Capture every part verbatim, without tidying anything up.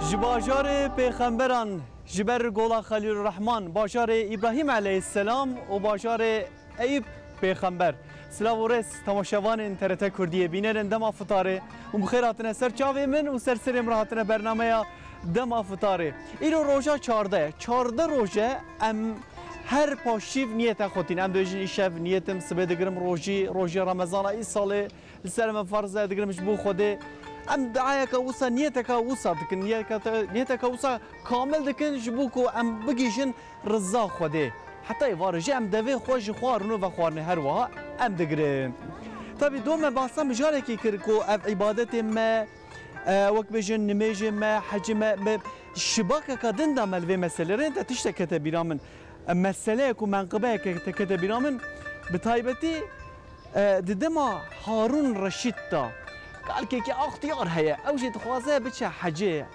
Ji bajarê pêxemberan, ji ber Gola Xelîlurrehman, bajarê Îbrahîm eleyhisselam û bajarê Eyûb pêxember. Silav û rêz temaşevanên T R T Kurdiyê, bînerên Dema Fitarê hûn bi xêr hatine ser çavê min û ser serê min re hatine bernameya Dema Fitarê. Îro roja çardeh ye. Çardeh roj e em her paşîv niyeta xwe tînin. Em dibêjin îşev niyetim, sibê digirim rojî, rojê Remezana îsalê. Li ser me ferz e, digirim ji bo Xwedê. Em diayeke wisa, niyeteka wisa dikin, niyeteka, niyeteka wisa kamil dikin ji bo ku em bigihîjin riza Xwedê. Heta êvarê jî em devê xwe ji xwarin û vexwarinê her wiha em digirin. Tabî do me behsa mijarekî kir ku ev îbadetê me, e, wek bêjin nimêjê me, hecê me, me şibakeka din da me li vê meselê. Rênte tiştek kete bîra min. E, meseleyek û menqibeyek kete, kete bîra min. Bi taybetî E, di dema Harûn Reşîd de kalkekî extiyar heye, ew jî dixwaze biçe hecê,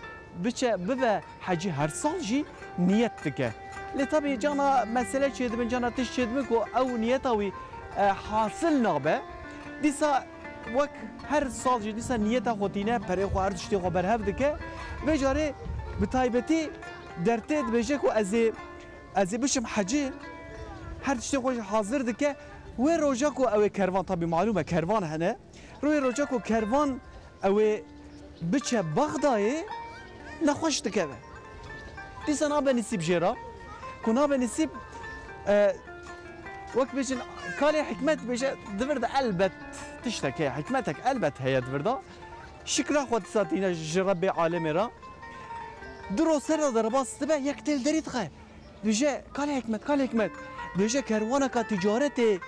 biçe bibe hecî, her sal jî niyet dike. Lê tabî cana mesele çêdibin, cana tişt çêdibin ku ew niyeta wî, e, hasil nabe. Dîsa wek her sal jî dîsa niyeta xwe tîne, perê xwe, her tiştê xwe berhev dike. Vê carê bi taybetî dertê dibêje ku ez ê, ez ê bişim hecî, her tiştê xwe jî hazir dike. Wê roja ku ew ê kervan, tabî malûm e kervan hene, wê roja ku kervan ew ê biçe Bexdayê, nexweş dikeve. Dîsa nabe nisîb jê re. Ku nabe nisîb, e, wek bêjin kalê hikmet bêje, di vir de elbet tiştek heye, hikmetek elbet heye di vir de. Şikra xwe dîsa tîne ji Rebbê alemê re. Du roj ser re derbas dibe, yek tê li derî dixe. Dibêje, kalê hikmet, kalê hikmet. Dibêje, kerwaneka ticaretê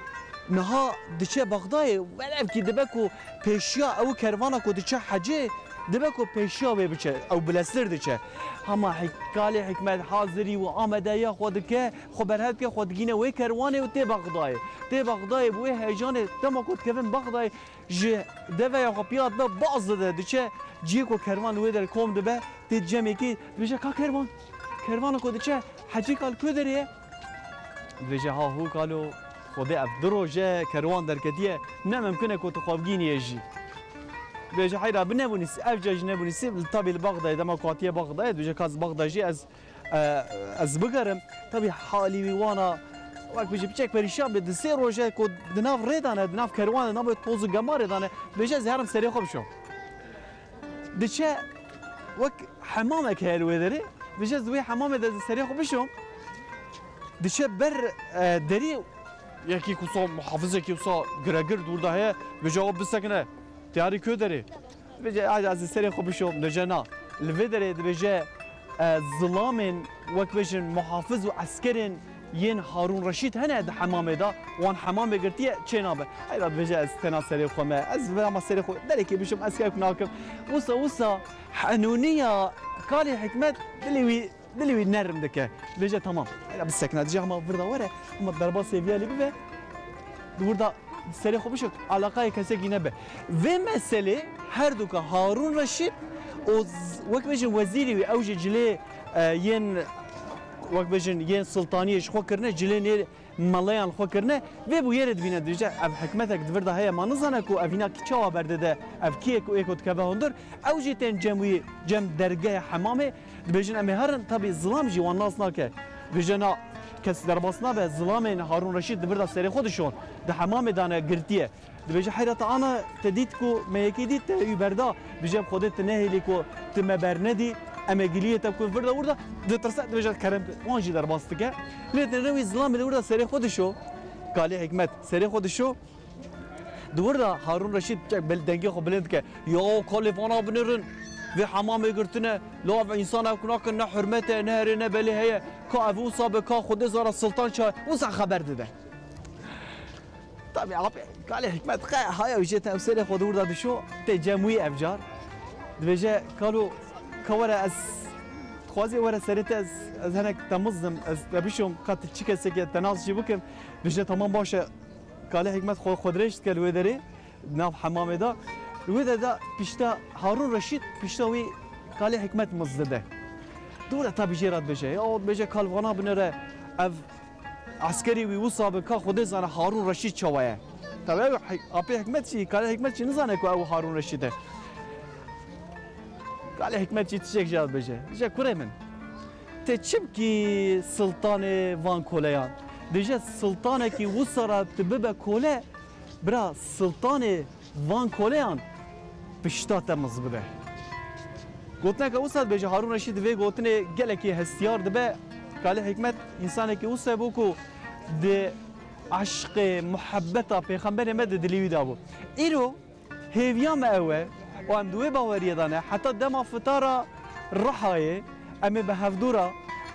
niha diçe Bexdayê, welevkî dibe ku pêşiya ew kervana ku diçe hecê, dibe ku pêşiya wê biçe, ew bileztir diçe. Hema hik-, kalê hikmet hazirî û amadeya xwe dike, xwe berhev dike, xwe digîne wê kerwanê û tê Bexdayê. Tê Bexdayê bi wê heyecanê dema ku dikevin Bexdayê, ji deveya xwe piya dibe, baz dide, diçe cihê ku kervan li wê derê kom dibe, tê cemekî, dibêje, ka kervan, kervana ku diçe hecî ka li ku derê ye? Dibêje, ha hû kalo, Xwedê ev du roj e kerwan derketiye, ne mimkun e ku tu xwe bigînî yê jî. Dibêje, heyra bi nebû nisîb, ev ca jî nebû nisîb, tabî li Bexdayê dema ku hatiye Bexdayê, dibêje, ka ez Bexdayê jî ez e, ez bigerim. Tabî halî wî wana, wek bijî piçek perîşan bê, di sê roje ku di nav rê de ne, di nav kerwan de, nabê toz û gemarê de ne, dibêje, ez herim serê xwe bişom. Diçe wek hemamek heye li wê derê, dibêje, ez di wê hemamê de ez serê xwe bişom. Diçe ber, e, derî, yekî wisa muhafizekî wisa giregir dûr de heye, dibêje, awa bisekine, tiyarî ku derê. Dibêje, "Ay, ez ê serê xwe bişom." Dibêje, "Na." Li vê derê dibêje, e, zilamên, wek bêjin, muhafiz û eskerên yên Harûn Reşîd hene di hemamê de, wan hemamê girtiye, çê nabe. Heyra dibêje, "Ez tena serê xwe me, ez vema serê xwe derekê bişim, ez kevk nakim." Wisa, wisa henûniya kalê hikmet dilê wî, dilê wî nerm dike. Dibêje, "Tamam, heyra bisekine, dibêje, hema vir de were, hema derbasê viyalî bibe." Di wir de serê xwe bişo, eleqayê kesekî nebe. Vê meselê her duka Harûn Reşîd û z-, wek bêjin wezîrê wî, ew jî cilê, e, yên, wek bêjin, yên sultaniyê ji xwe kirine, cilê nê meleyan xwe kirine, vê bûyerê dibîne, dibêje, ev hikmetek di vir de heye, ma nizane ku ev hîna kî çawa berdide, ev kî ye ku ê ku dikeve hundir, ew jî tên cem wî, cem dergehê hemamê, dibêjin, em ê herin, tabî zilam jî wan nas nake. Dibêje, na, kes derbas nabe, zilamên Harûn Reşîd di vir de serê xwe dişon. Di hemamê de ne girtiye. Dibêje, heyra te ana te dît ku me yekî dît te wî berda. Dibêje, bi Xwedê tu nehêlî ku tu me bernedî. Em ê giliyê te ku vir de wir de ditirse, dibêje, kerem wan jî derbas dike. Lê tenê wî zilamê li wir de serê xwe dişo. Kalê hikmet serê xwe dişo. Di wir de Harûn Reşîd çek bil-, dengê xwe bilind dike. Ya kalê vana binêrin, vê hemamê girtine, la ev însan ev ku nakin ne hurmet e, ne herê ne belê heye. Ka ev wisa be, ka Xwedê zana Sultan ça, wisa xeber dide. Tabî apê, kalê hikmet xe, haya wî jê te ew serê xwe di wir de dişo, tê cem wî ev car. Dibêje, kalo, ka were ez, dixwazî were serê te ez, ez henek te mizdim, ez te bişom, ka tu çi kesekî ye, te nas jî bikim. Dibêje, tamam baş e. Kalê hikmet xwe, xwe dirêj dike li wê derê, nav hemamê de. Li wê derê de pişta Harûn Reşîd, pişta wî kalê hikmet miz dide. Dûre tabî jê re dibêje. Ya dibêje kal vana binêre ev eskerî wî wisa bi ka Xwedê zane Harûn Reşîd çawa ye. Tabî ew hi-, apê hikmet jî, kalê hikmet jî nizane ku ew Harûn Reşîd e. Kalê Hikmet jî tiştek jê dibêje. Dibêje, kurê min, tê çi bikî siltanê van koleyan? Dibêje, siltanekî wisa re tu bibe kole, bira, siltanê van koleyan pişta te miz bibe. Gotineke wisa dibêje, Harûn Reşîd di vê gotinê gelekî hestiyar dibe. Kalê Hikmet însanekî wisa bû ku di eşqê, muhebbeta Pêxemberê me di dilê wî de bû. Îro hêviya me ew e û em di wê baweriyê de ne, heta dema fitara Rihayê em ê bi hevdû re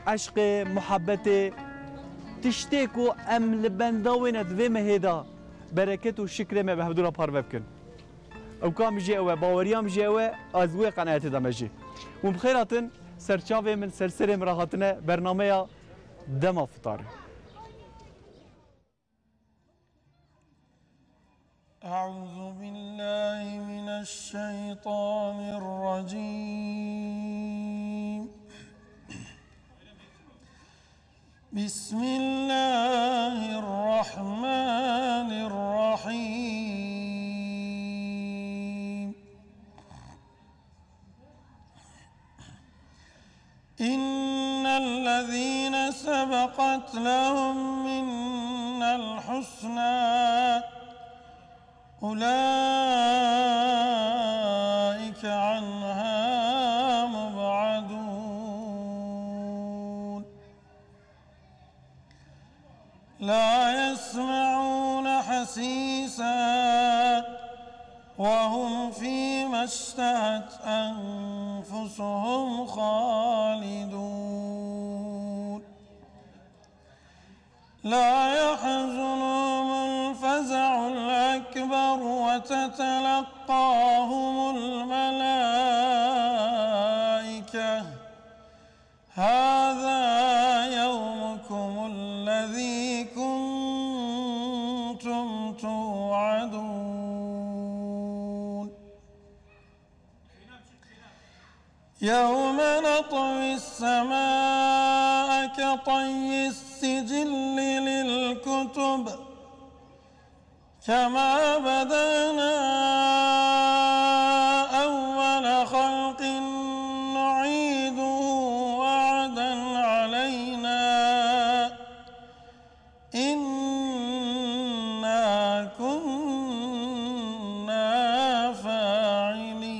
eşqê, muhebbetê, tiştê ku em li benda wê ne di vê mehê de bereket û şikrê me bi hevdû re parve bikin. Ewka min jî ew e, baweriya min jî ew e, ez wê qenaetê de me jî. Hûn bi xêr hatin, serçavê min, serserê min re hatine bernameya Dema Fitarê. أعوذ بالله من الشيطان الرجيم. بسم الله الرحمن الرحيم. إن الذين سبقت لهم منا الحسنى أولئك عنها مبعدون. لا يسمعون حسيسها وهم فيما اشتهت أنفسهم خالدون. لا يحزنهم الفزع الأكبر وتتلقاهم الملائكة هذا يومكم الذي كنتم توعدون. يوم نطوي السماء كطي السجل للكتب كما بدأنا أول خلق نعيده وعدا علينا إنا كنا فاعلين.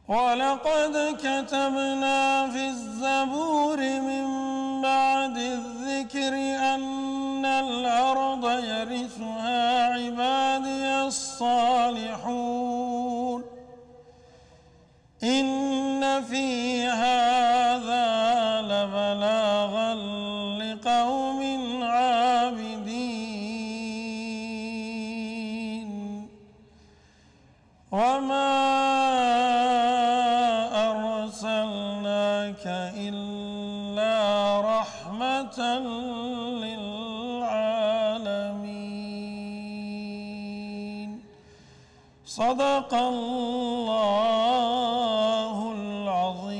ولقد كتبنا في الزبور من بعد الذكر أن الأرض يرثها عبادي الصالحون. إن في هذا لبلاغا لقوم عابدين. وما أرسلناك إلا رحمة للعالمين. صدق الله العظيم.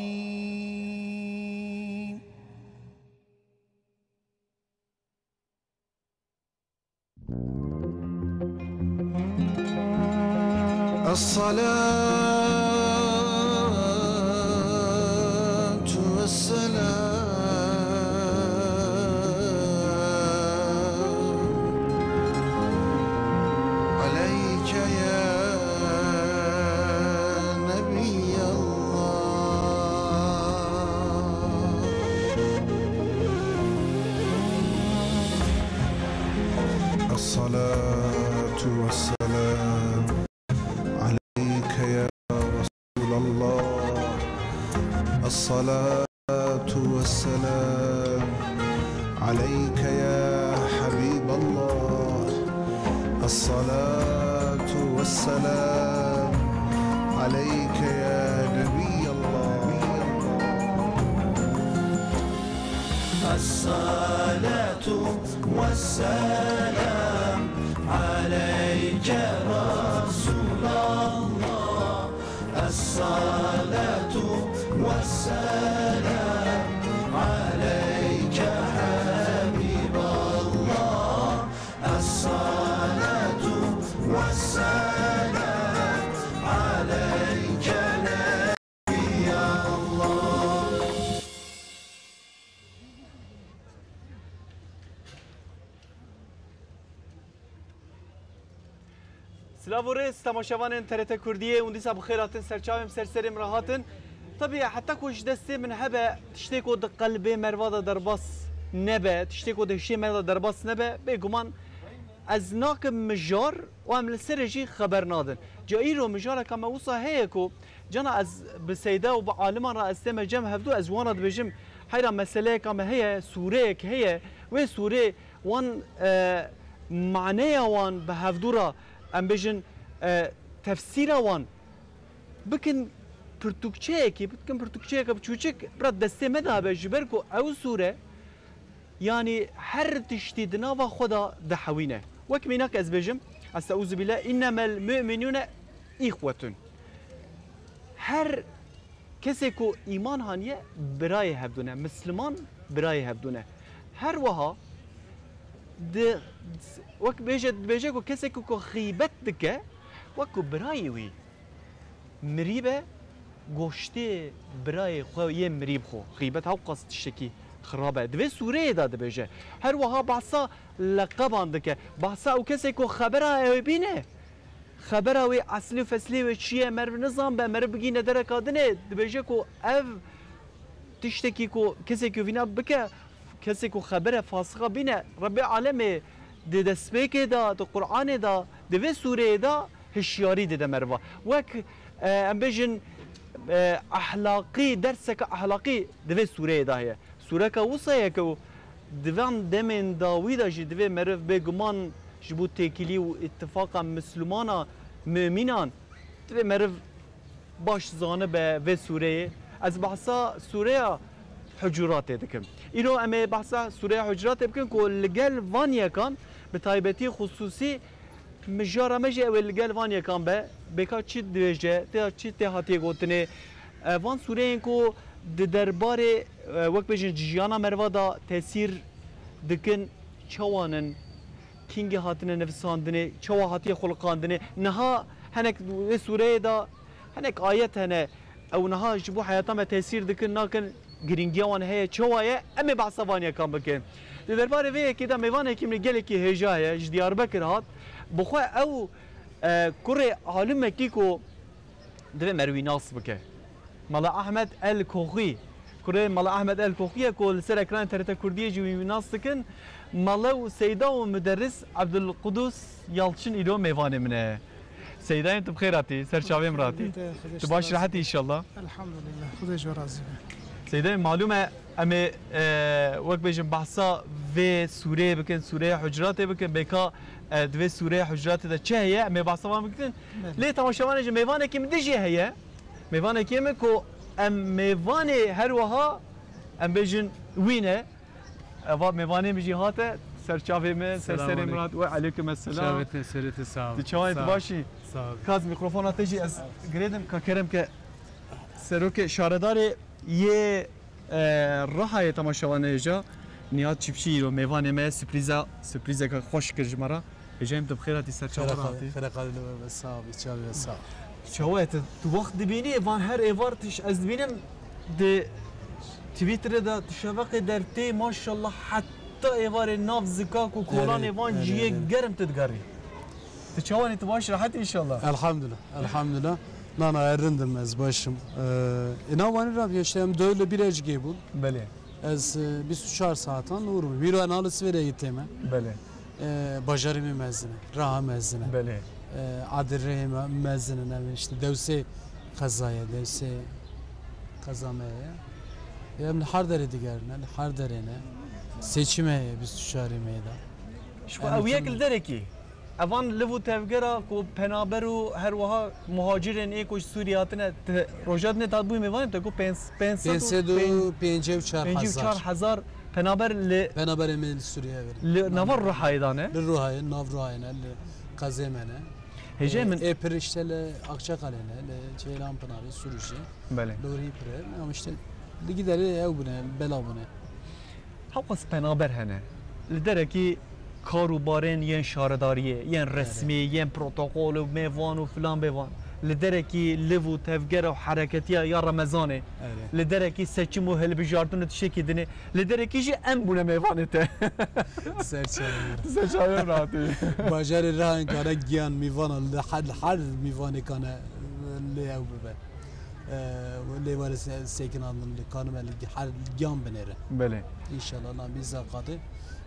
الصلاة والسلام عليك يا نبي الله. الصلاة والسلام عليك يا رسول الله. الصلاة والسلام عليك يا حبيب الله. الصلاة والسلام عليك يا نبي الله. الصلاة والسلام عليك رسول الله. الصلاة والسلام عليك حبيب الله. الصلاة والسلام Silav û rêz temaşevanên T R T Kurdiyê, hûn dîsa bi xêr hatin, ser çavên ser serê min re hatin. Tabî heta ku ji destê min hebe, tiştê ku di qelbê meriva de derbas nebe, tiştê ku di hişê meriva de derbas nebe, bêguman ez nakim mijar û em li serê jî xeber nadin. Ca îro mijareka me wisa heye ku cana ez bi seyda û bi aliman re ez tême cem hevdû, ez wan re dibêjim, heyra meseleyeka me heye, sûreyek heye, wê sûrê wan, e, maneya wan bi hevdû re, em bêjin, e, tefsîra wan bikin pirtûkçeyekî, bikin pirtûkçeyeke biçûçik, bira destê me de hebe, ji ber ku ew sûre, yanî her tiştî di nava xwe de dihewîne. Wek mînak ez bêjim, Estaizu billah, innemel mu'minûne îxwetun. Her kesê ku îman haniye, birayê hevdû ne. Misliman birayê hevdû ne. Her wiha di, wek bêje, dibêje ku kesê ku, ku xîbet dike, wek ku birayê wî mirî be, goştê birayê xwe yê mirî bixwe. Xîbet hewqas tiştekî xirab e. Di vê sûreyê de dibêje. Her wiha behsa leqeban dike. Behsa ew kesê ku xebera ew bîne. Xebera wê eslî û feslê wê çi ye, meriv nizanbe, meriv bigîne dereka dinê, dibêje ku ev tiştekî ku kesekî vîna bike, kesê ku xebere fasiqa bîne, Rebbê alemê di destpêkê de, di Qur'anê de, di vê sûreyê de hişyarî dide meriva. Wek, e, em bêjin, e, ehlaqî, derseke ehlaqî di vê sûreyê de heye. Sûreka wisa ye ku di van demên dawî de jî divê meriv bêguman ji bo têkilî û îtifaqa Mislimana, mumînan, divê meriv baş zanibe vê sûreyê. Ez behsa sûreya Hucuratê dikim. Îro em ê behsa sûreya Hucuratê bikin ku li gel van yekan, bi taybetî xusûsî mijara me jî ew ê li gel van yekan be. Bêka çi dibêje, tê çi tê hatiye gotinê. E, van sûreyên ku di derbarê, e, wek bêjin jiyana meriva de tesîr dikin, çawan in, kîngê hatine nivisandinê, çawa hatiye xuliqandinê. Niha hinek wê sûreyê de hinek ayet hene. Ew niha ji bo heyata me tesîr dikin, nakin, girîngiya wan heye, çawa ye, em ê behsa van yekan bikin. Di derbarê vê yekê de mêvanekî min gelekî hêja heye, ji Diyarbekir hat. Bi xwe ew, e, kurê alimekî ku divê meriv wî nas bike. Mala Ahmed El Koxî. Kurê Mala Ahmed El Koxî ye ku li ser ekranê T R T Kurdiyê jî wî nas dikin. Mala û Seyda û Muderris Abdulqudus Yalçin îro mêvanê min e. Seydayê min, tu bi xêr hatî, ser çavê min re hatî. Xwedê te, Xwedê Tu baş, te razî rehetî be. Înşallah. Elhamdulillah, Xwedê ji we razî be. Seydayê, malûm e, em ê, e, wek bêjin, behsa vê sûreyê bikin, sûreya Hucuratê bikin, bêka, e, di vê sûreya Hucuratê de çi heye, em ê behsa van bikin. Belê. Lê temaşevanê jî mêvanekî min dijî heye. Mêvanekî min ku em mêvanê her wiha, em bêjin, wî ne. Eva mêvanê min jî hate, ser çavê min, ser Selam serê min aleyküm. Hat. We aleyküm esselam. Çavê te, serê te sağ ol. Tu çawa yî, tu Sağ ol. Baş î? Sağ ol. Kaz mîkrofona te jî ez girêdim, ka kerem ke serokê şaredarê yê, e, Rihayê temaşevanê hêja. Nihat Çipçî îro mêvanê me ye, sürprîza, sürprîzeke xweş kir ji me re. Hêjayê min, tu bi xêr hatî, ser çava Xêra re hatî. Xêra qadî be, sağ ol, çavê sağ ol. Çawa ye, tu, tu wext dibînî, van her êvar tiş ez dibînim di Twitterê de, tu şeveqê dertê, maşallah, heta êvarê nav zikak û kolanê Erê, van erê, ciyê erê. Germ tu digerî. Tu çawanî, tu baş, rehet înşallah. Elhamdülillah, elhamdülillah. Na, na, ez rind im, ez baş im. Ee, ê na Wanê re, işte, em döyle bir ecgê bûn. Belê. Ez, e, bîst û çar saetan nûr im. Mîro en halı Sivêrê yitême. Belê. E, bajarê me mezin e, Riha mezin e. Belê. E, Adirê me mezin e, ne, işte, Dewsê qeza ye, Dewsê qeza me ye. Em li Harderê digerine, li Harderê ne. Seçim heye bîst û çarê meyê de. Ji xwe Em ew yek tim- li derekî. Evan liv û tevgera ku penaber û her wiha muhacirên ê ku ji Sûriyê hatine, ti roja dinê tat bûyî mêvanê te ku pênc, pênc sed û pênc sed û pêncî û çar hezar. Pêncî û çar hezar penaber li Penaberê me li Sûriyê verî. Li nava Rihayê de ne? Li Rihayê, nav Rihayê ne, li qezê me ne. Hêjayê Ee, min ê pir işte li Akçakalê ne, li Ceylanpınarê, Sürücü. Belê. Li Urî pir e. Ama işte li giderê ew bûne, bela bûne. Hewqas penaber hene. Li derekî kar û barên yên şaredariyê, yên Erê. Resmî, yên protokol û mêvan û filan bêvan. Li derekî liv û tevgera û hereketiya ya Remezanê, Erê. Li derekî seçim û hilbijartin û tiştekî dinê, li derekî jî em bûne mêvanê te. Ser çavê min. Ser çavê min hatî. Bajarê Rihayên kare giyan mîvana li her, li her mîvanê kane lê ew bibe. Eee, lê were se-, sekinandin li kanime li her giyan binêre. Belê. Înşallah na bîza qatê.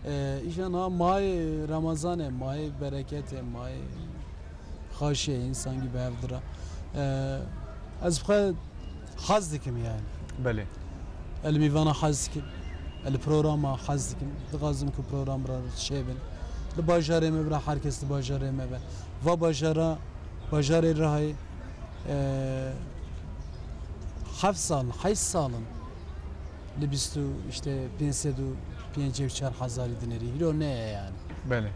Eee, îşan ha may Ramazanê, may bereketê, may xaşê, însan gi bi hev dira. Eee, ez bi xwe haz dikim yani. Belê. El mîvana haz dikim. El programa haz dikim. Dixwazim ku program ra çêbin. Li bajarê me bira her kes li bajarê me be. Va bajara, bajarê Rihayê, eee, heft sal, heşt sal in. Li bîst û, işte, pênc sed û pêncî û çar hezarî dinêrî. Hîro ne ye yani. Belê.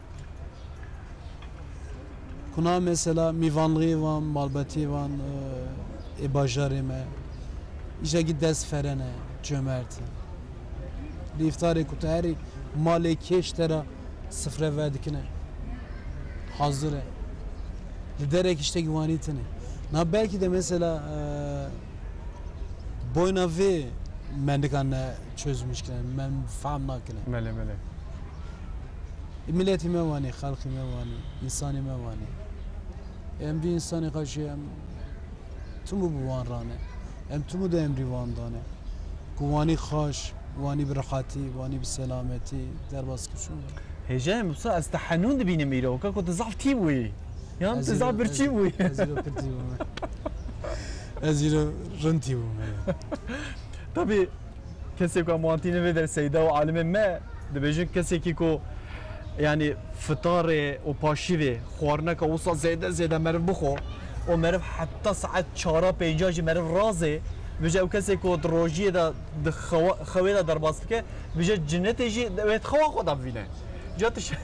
Kuna mesela mîvanlığî van, malbetî van, e, ê bajarê me. Îja gî dest ferene, cömert. Li îftarê ku tu herî malê kêş te ra sifre vedikine. Hazir e. Li derek îştekî wanî tine. Na belkî de mesela, e, boyna vê me nikane çözmüş kine, me fehm nakine. Belê, belê. Miletî me wanî, xelqî me wanî, însanê me wanî. Em vî însanê xaşî em timû bi wan rane. Em timû de emrî wan dane. Ku wanî xaş, wanî bi rehetî, wanî bi selametî derbas kir çûn. Hêjayê Musa, ez te henûn dibînim îro, weka ku tu zaf tî bûyî. Yan Ez tu zaf îro, birçî ez, bûyî. Ez îro pirtî bûme. Ez îro rintî bûme. Tabî, kesê ku em wan tînin vê der seyda û alimê me dibêjin, kesekî ku, yanî, fitarê û paşîvê xwarineka wisa zêde zêde meriv bixwe û meriv heta saet çara pênca jî meriv razê, bêje ew kesê ku di rojiyê de di xewa-, xewê de derbas dike, bêje cinetê jî wê di xewa xwe de bivîne. Ca tu şe-,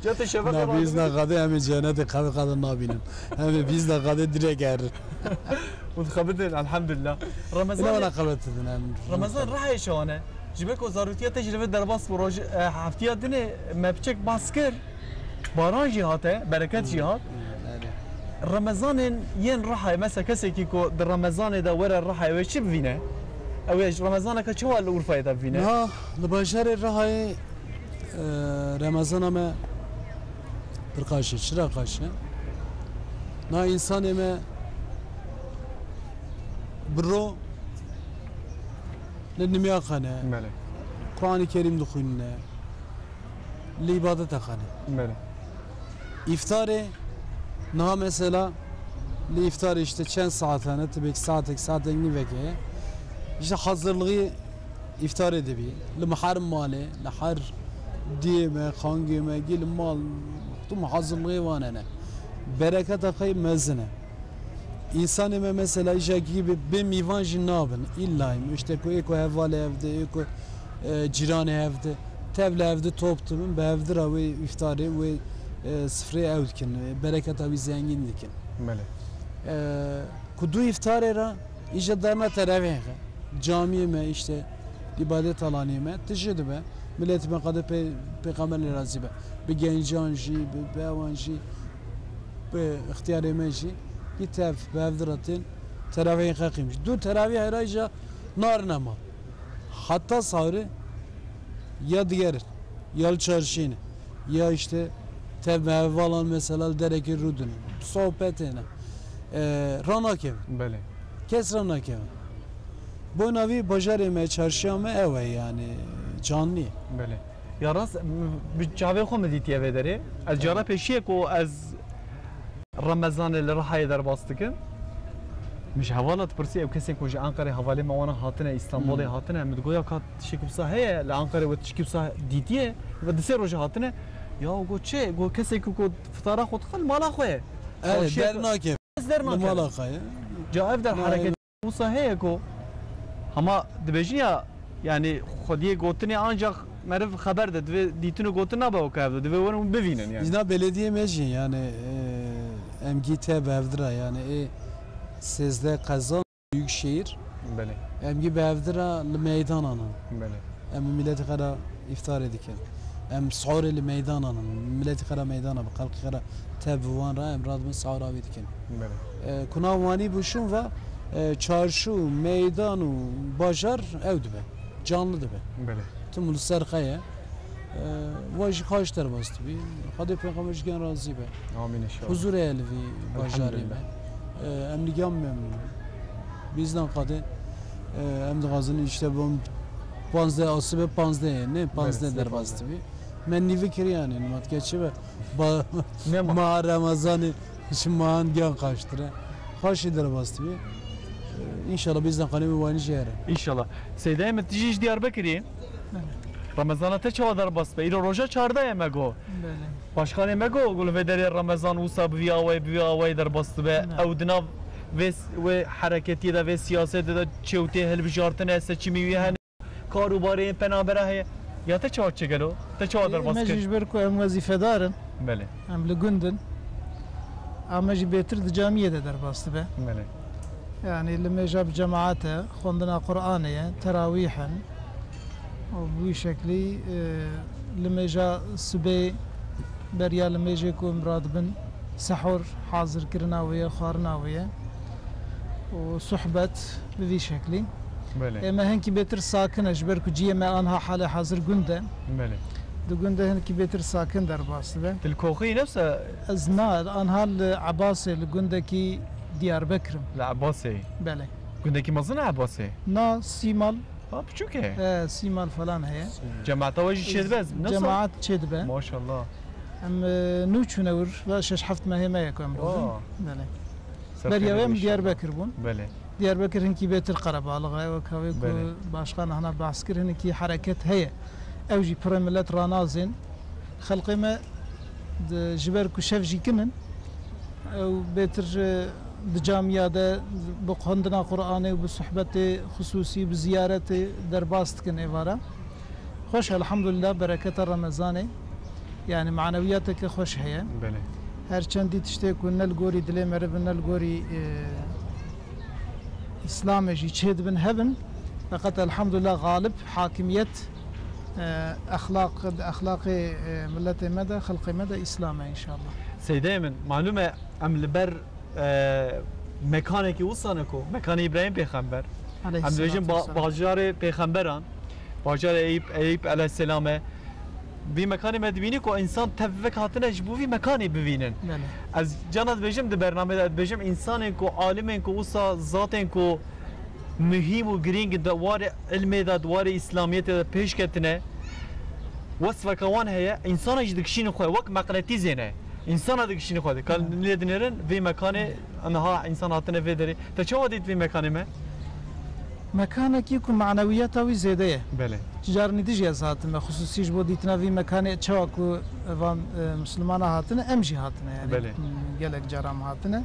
ca tu şeveqê Na bîzna Xwedê em ê cenetê xewa xwe de nabînin. Em ê bîzna Xwedê direk herin. Û dixebitin, elhamdulillah. Remezan Ina wana xebetidin em. Remezan Rihayê şewane. Ji ber ku zarotiya te jî li vir derbas bû, roj, e, heftiya dinê me piçek bas kir. Baran jî hate, bereket jî hat. Hmm, hmm, erê. Remezanên yên Rihayê, mesela kesekî ku di Remezanê de were Rihayê wê çi bivîne? Ew ê ji Remezaneke çawa li Urfayê de bivîne? Niha li bajarê Rihayê, e, Remezana me pir qaş e. Çira qaş e? Na însanê me bi ro li nimya xane. Belê. Quranê Kerîm dixwînine. Li îbadeta xane. Belê. Îftarê niha mesela li îftarê işte çend saet hene, tibêk saetek, saetek nîvek heye. İşte hazırlığı îftarê dibî. Li her malê, li her diyê me, xangê me, gî li mal, tu hazırlığı wan hene. Bereketa xwe mezin e. Însanê me mesela îja kî bi, bi mîvan jî nabin. Îlla îşte ku ê ku hevalê hev de, ê ku, e, cîranê hev de, tev li hev de top dibin, bi hev de re wê îftarê, wê, e, sifrê ew dikin, e, bereketa wî zengîn dikin. Belê. E, ku du îftarê re îja derna teravîhê, camiyê me îşte îbadet alaniyê me tije dibe. Miletê me qede pê, Pêxember lê razî be. Bi gencan jî, bi, bi ewan jî, bi ixtiyarê me jî, yî tev bi hev diratin, teravîhê xeqîm jî. Du teravîhê ra îja narine mal. Heta sahurê ya digerin, ya li çarşî ne, ya işte tev bi hevalan mesela li derekê rûdin. Sohbetê ne. E, ranakevin. Belê. Kes ranakevin. Bona vî bajarê me, çarşiya me ew e yani, canlî. Belê. Ya rast, m-, bi çavê xwe min dîtiye vê derê. Ez cara pêşiyê ku ez Remezanê li Rihayê derbas dikim. Min ji hevala dipirsî, ew kesên ku ji Enqerê hevalê me wana hatine, Îstanbulê Hmm. hatine, min digot ya ka tiştekî wisa heye, li Enqerê we tiştekî wisa dîtiye, ve di sê rojê hatine. Ya got çi? Got kesê ku, ku fitara xwe dixwe li mala xwe ye. Evet, Xweşiyê der ku nake. Ez der Li nakim. Mala xwe ye. Ca ev der Ma hareket ev- wisa heye ku hema dibêjin ya, yani xwediyê gotinê ancak meriv xeber de, divê dîtin û gotin nabe weke ev de, divê werin û bivînin yani. Îna belediyê me jî yani, e, em gî te bi hev dira yani ê sêzdeh qeza Büyükşehir. Belê. Em gî bi hev dira li meydanan in. Belê. Em miletê xwe re îftarê dikin. Em sihorê li meydanan in. Miletî xwe re meydana bi, xelkî xwe re tev bi wan re em radibin sihora wî dikin. Belê. E, kuna Wanî bû şûn ve, e, çarşû, meydan û bajar ew dibe. Canlı dibe. Belê. Tim li ser xwe ye. E, Wa jî xaş derbas dibî. Xwedê pêxember ji gen razî be. Amîn inşallah. Huzur heye li vî bajarê me. Elhamdülillah. E, Em li gel memnûn. Bîzdan Xwedê, e, em dixwazin işte bon panzdeh asibe panzdeh ye, ne panzdeh sibê derbas panzdeh. Dibî. Me nîvi kiriye yani, nimat geçi be. Ba- Nema. Ma Remezanê ji man gen xaştir e. Xweşî derbas dibî. E, Înşallah bîzdan Xwedê wî Wanî jî here. Înşallah. Seydayê min, tu jî ji Diyarbekirî. Remezana te çawa derbas be? Îro roja çardeh ye me got. Belê. Başkanê me got, got li vê derê Remezan wisa bi vî awayê, bi vî awayê derbas dibe. Ne. Ew di nav vê s-, wê hereketiyê de, vê siyasetê de çêwtê hilbijartine, seçimî wî hene, kar û barê yên penabera heye. Ya te çawa çêgelo? Te çawa derbas Me jî kir? ji ber ku em wezîfedar in, Belê, em li gund in, a me jî bêtir di camiyê de derbas dibe. belê. Yani limêja bi cemaat e, xwendina Qur'anê ye, terawîh in. Û bi wî şeklî, e, limêja sibê beriya limêjê ku em radibin sehur hazirkirina wê ye, xwarina wê ye. Û suhbet bi vî şeklî. Belê, Ê me hinkî bêtir sakin e, ji ber ku ciyê me anha halê hazir gund e. belê. Di gundê hinkî bêtir sakin derbas dibe. Tu li Koxî nefse Ez na, anha li Ebasê, li gundekî Diyarbekir im. li Ebasê. Belê. Gundekî mezin e Ebasê? Na, sî mal, Ha, piçûk e. e, sî mal falan heye. Cemaata we jî çêdibe ez nefse. Cemaat çêdibe. Maşallah. Em e, nû çûne wir, ve şeş heft mehê me ye ku em rûdin. Wa. Belê. Ser Beriya xêrê wê em inşallah. Diyarbekir bûn. Belê. Diyarbekir hinkî bêtir qerebalix e, wek havê ku Belê. başkan hana behs kir, hinkî hereket heye. Ew jî pirê millet ranazên. Xelqê me di, ji ber ku şev jî kin in, ew bêtir, e, di camiya de bi xwendina Qur'anê û bi sohbetê xisûsî, bi ziyaretê derbas dikin êvara. Xweş, elhamdulillah, bereketa Remezanê. Yani manewiyateke xweş heye. Belê. Her çendî tiştê ku ne li gorî dilê meriv in, ne li gorî, e, Îslamê jî çêdibin hebin. Feqet elhamdulillah galib hakimiyet, e, exlaq, di exlaqê, e, miletê me de, xelqê me de Îslam e înşallah. Seydeyê min, malûm e em li ber, e, mekanekî wisa ne ku, mekanê Îbrahîm Pêxember. Em Aleyhisselatu dibêjin ba- vesselam. Bajarê Pêxemberan, bajarê Eyüp, Eyüp aleyhisselame. Vî mekanê me dibînî ku însan tev vek hatine ji bo vî mekanê bivînin. Belê. Ez cana dibêjim di bernameyê de dibêjim, însanên ku, alimên ku wisa zatên ku muhîm û girîng di warê ilmê de, di warê îslamiyetê de pêş ketine, wesfeke wan heye, însana jî dikişînin xwe, wek meqnetîzê ne. Însana dikişînin xwe. Ka lê dinêrin vê mekanê niha însan hatine vê derê. Te çawa dît vê mekanê me? Mekanekî ku manewiyeta wî zêde ye. Belê. Caranî dijî ez hatime, xisûsî ji bo dîtina vî mekanê çawa ku van, e, Mislimana hatine, em jî hatine yani. Belê. Gelek caran hatine.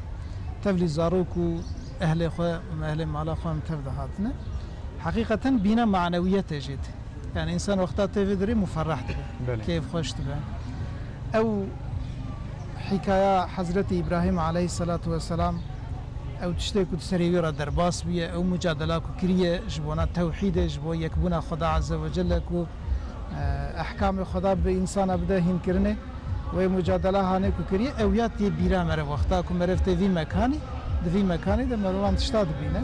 Tevlî zarok û ehlê xwe, ehlê mala xwe em tev de hatine. Heqîqeten bîna manewiyetê jê tê. Yani însan wexta tê vê derê muferreh dibe. Belê. Keyfxweş dibe. Ew hîkaya Hezretî Îbrahîm aleyhisselatu vesselam, ew tiştê ku di serê wî re derbas bûye, ew mucadela ku kiriye ji bona tewhîdê, ji bo yekbûna Xweda Azze ve Celle ku, e, ehkamê Xweda bi însana bide hînkirinê, wê mucadela hanê ku kiriye, ew ya tê bîra meriv. Wexta ku meriv tê vî mekanî, di vî mekanî de merivan tişta dibîne.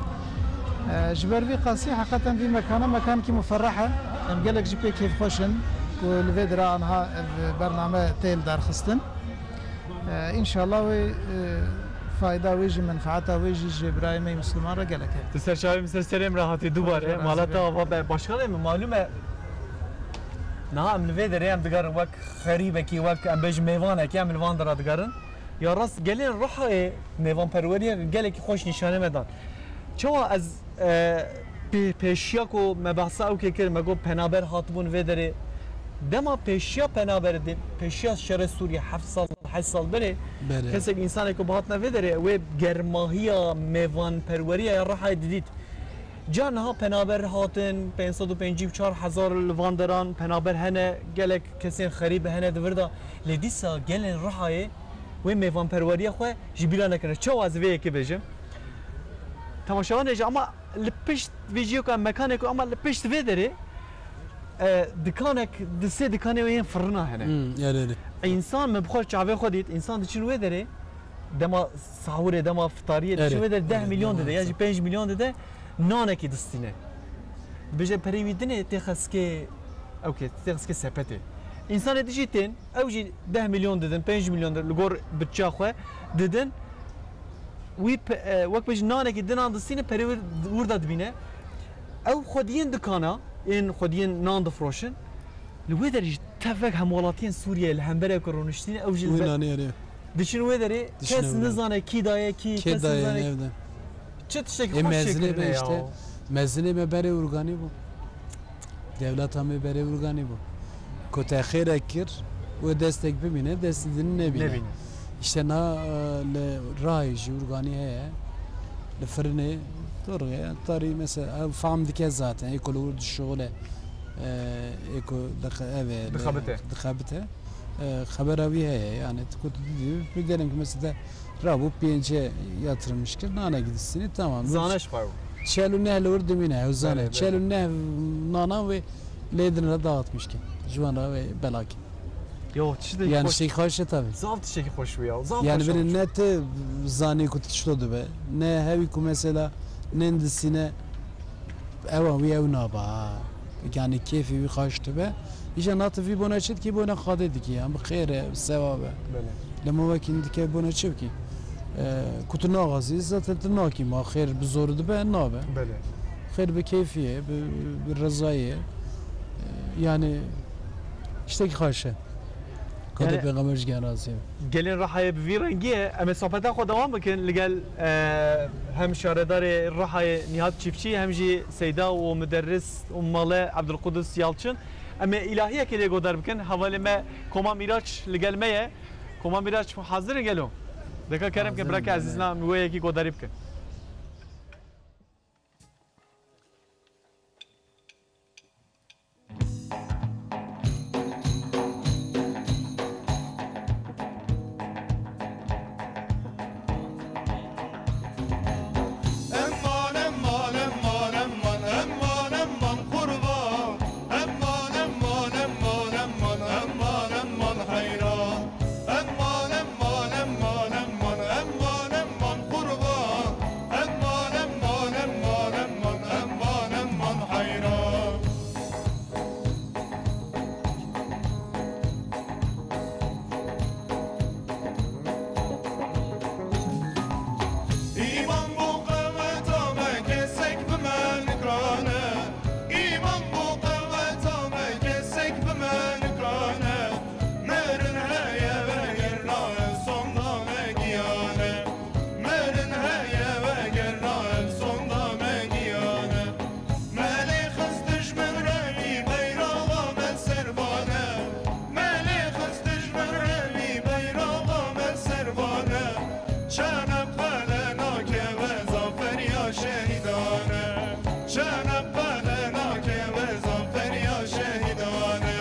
E, ji ber vî qasî heqeten vî mekana mekanekî muferreh e. Em gelek jî pê kêfxweş in ku li vê dira anha ev bername tê lidarxistin. E, înşallah wê, e, fayda wê jî, menfaeta wê jî ji birayê me yê Misliman re gelek heye. Tu ser çavê min, ser serê min re hatî dubare. Razî Mala be. te ava be. Başkanê min, malûm e, niha em li vê derê em digerin wek xerîbekî, wek em bêjin mêvanekî, em li van dira digerin. Ya rast gelên Rihayê mêvanperweriyê gelekî xweş nîşanê me dan. Çawa ez, e, pê-, pêşiya ku me behsa ew kê kir, me got penaber hatibûn vê derê. Dema pêşiya penaberê dê, pêşiya şerê Sûriyê heft sal, heşt sal berê, Berê. Kesek, însanê ku bihatine vê derê, wê germahiya mêvanperweriya ya Rihayê didît. Ca niha penaber hatin, pênc sed û pêncî û çar hezar li van deran penaber hene, gelek kesên xerîb hene di vir de. Lê dîsa gelên Rihayê wê mêvanperweriya xwe ji bîra nekirine. Çawa ez vê yekê bêjim? Temaşevanê jî ama li pişt vê ciyê ku em mekanê ku ama li pişt vê derê e, dikanek, di sê dikanê wê yên firina hene. Hmm, erê, erê. Însan, min bi xwe çavê xwe dît, însan diçin wê derê, dema sahurê, dema fitariyê, diçin Erê. wê derê deh Erê, milyon dema dide, ya jî sa- pênc milyon dide, nanekî distîne. Bêje perê wî dinê tê xeskê, ew kê, tê xeskê sepetê. Însanê dijî tên, ew jî deh milyon didin, pênc milyon didin, li gor bütçeya xwe didin. Wî pe-, e, wek bêjî nanekî dinan distîne, perê wir-, wir de dibîne. Ew xwediyên dikana, ên xwediyên nan difroşin, li wê derê jî tevek hemwelatiyên Sûriyeyê li hemberê ku rûniştîne, ew jî li Wî be-, nanê erê. diçin wê derê, Diçin kes ew derê. nizane kî daye kî, Kê kes daye nizane ev de? Çi tiştekî Ê xweş mezinê çêkirine be ya. işte, mezinê me berê urganî bû. Dewleta me berê urganî bû. Ku te xêrek kir, wê destek bimîne, destê din nebîne. Nebîne. İşte na, e, li Rayê jî urganî heye. Li Firinê, doğru ya, tarî mesela, ew fam dike zaten, ê ku li wir dişuxule, e, ê ku dixe-, ev e, li, Dixebite. dixebite. E, xebera wî heye, yani, tu ku tu didî, bir derim ki mesela, rabû pêncê yatırılmış kir, nane gidisini, tamam. Zane ji xwe bû. Çel û neh li wir dimîne, ew zane. Belê, belê. Çel û neh nana wê lê din re dağıtmış ki. Ji wan re wê belakî. Yo, tiştekî Yani xweş. tiştekî xweş e tabii. Zaf tiştekî xweş bû ya. Zaf Yani xweş biri olmuş. ne tu zanî ku tu tişto dibe, ne hewî ku mesela nên disîne ewa wî ew naba ha. Yani kêfê wî xweş dibe. Îja na tu vî bona çi dikî, bona Xwedê dikî. Em bi xêr e, bi sewab e. Belê. Lê ma wekî dike bona çi bikî? E, ku tu naxwazî, zaten tu nakî ma xêr bi zor dibe, nabe. Belê. Xêr bi keyfî ye, bi, bi rezayî ye. E, yani tiştekî xweş e. Xwedê Yani pêxember ji gen razî be. Gelên Rihayê bi vî rengî ye. Em ê sohbeta xwe dewam bikin li gel, e, hem şaredarê Rihayê Nihat Çiftçî, hem jî Seyda û muderris û male Ebdulqudus Yalçin. Em ê îlahiyekê lê godar bikin. Hevalê me Koma Mîraç li gel me ye. Koma Mîraç, hazir in gelo? Deka kerem ke Hazir in, birake ezîzna, em wê yekî godarî bikin. Îman bo qeweta me kesek bi me nikane. Îman bo qeweta me kesek bi me nikane. Mirin heye vegerna ev sonda me giyane. Mirin heye vegerna ev sonda me giyane. Melê xist dijmin rewî beyraxa me ser vane. Melê xist dijmin rewî beyraxa me ser vane. Çene qele nakeve zaferiya şehîdane. Çene qele nakeve zaferiya şehîdane.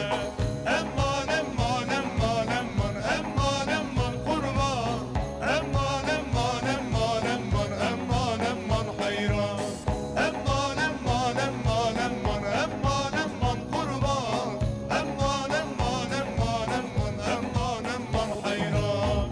Eman, eman, eman, eman, eman, eman qurban. Eman, eman, eman, eman, eman, eman heyran. Eman, eman, eman, eman, eman, eman qurban. Eman, eman, eman, eman, eman, eman heyran.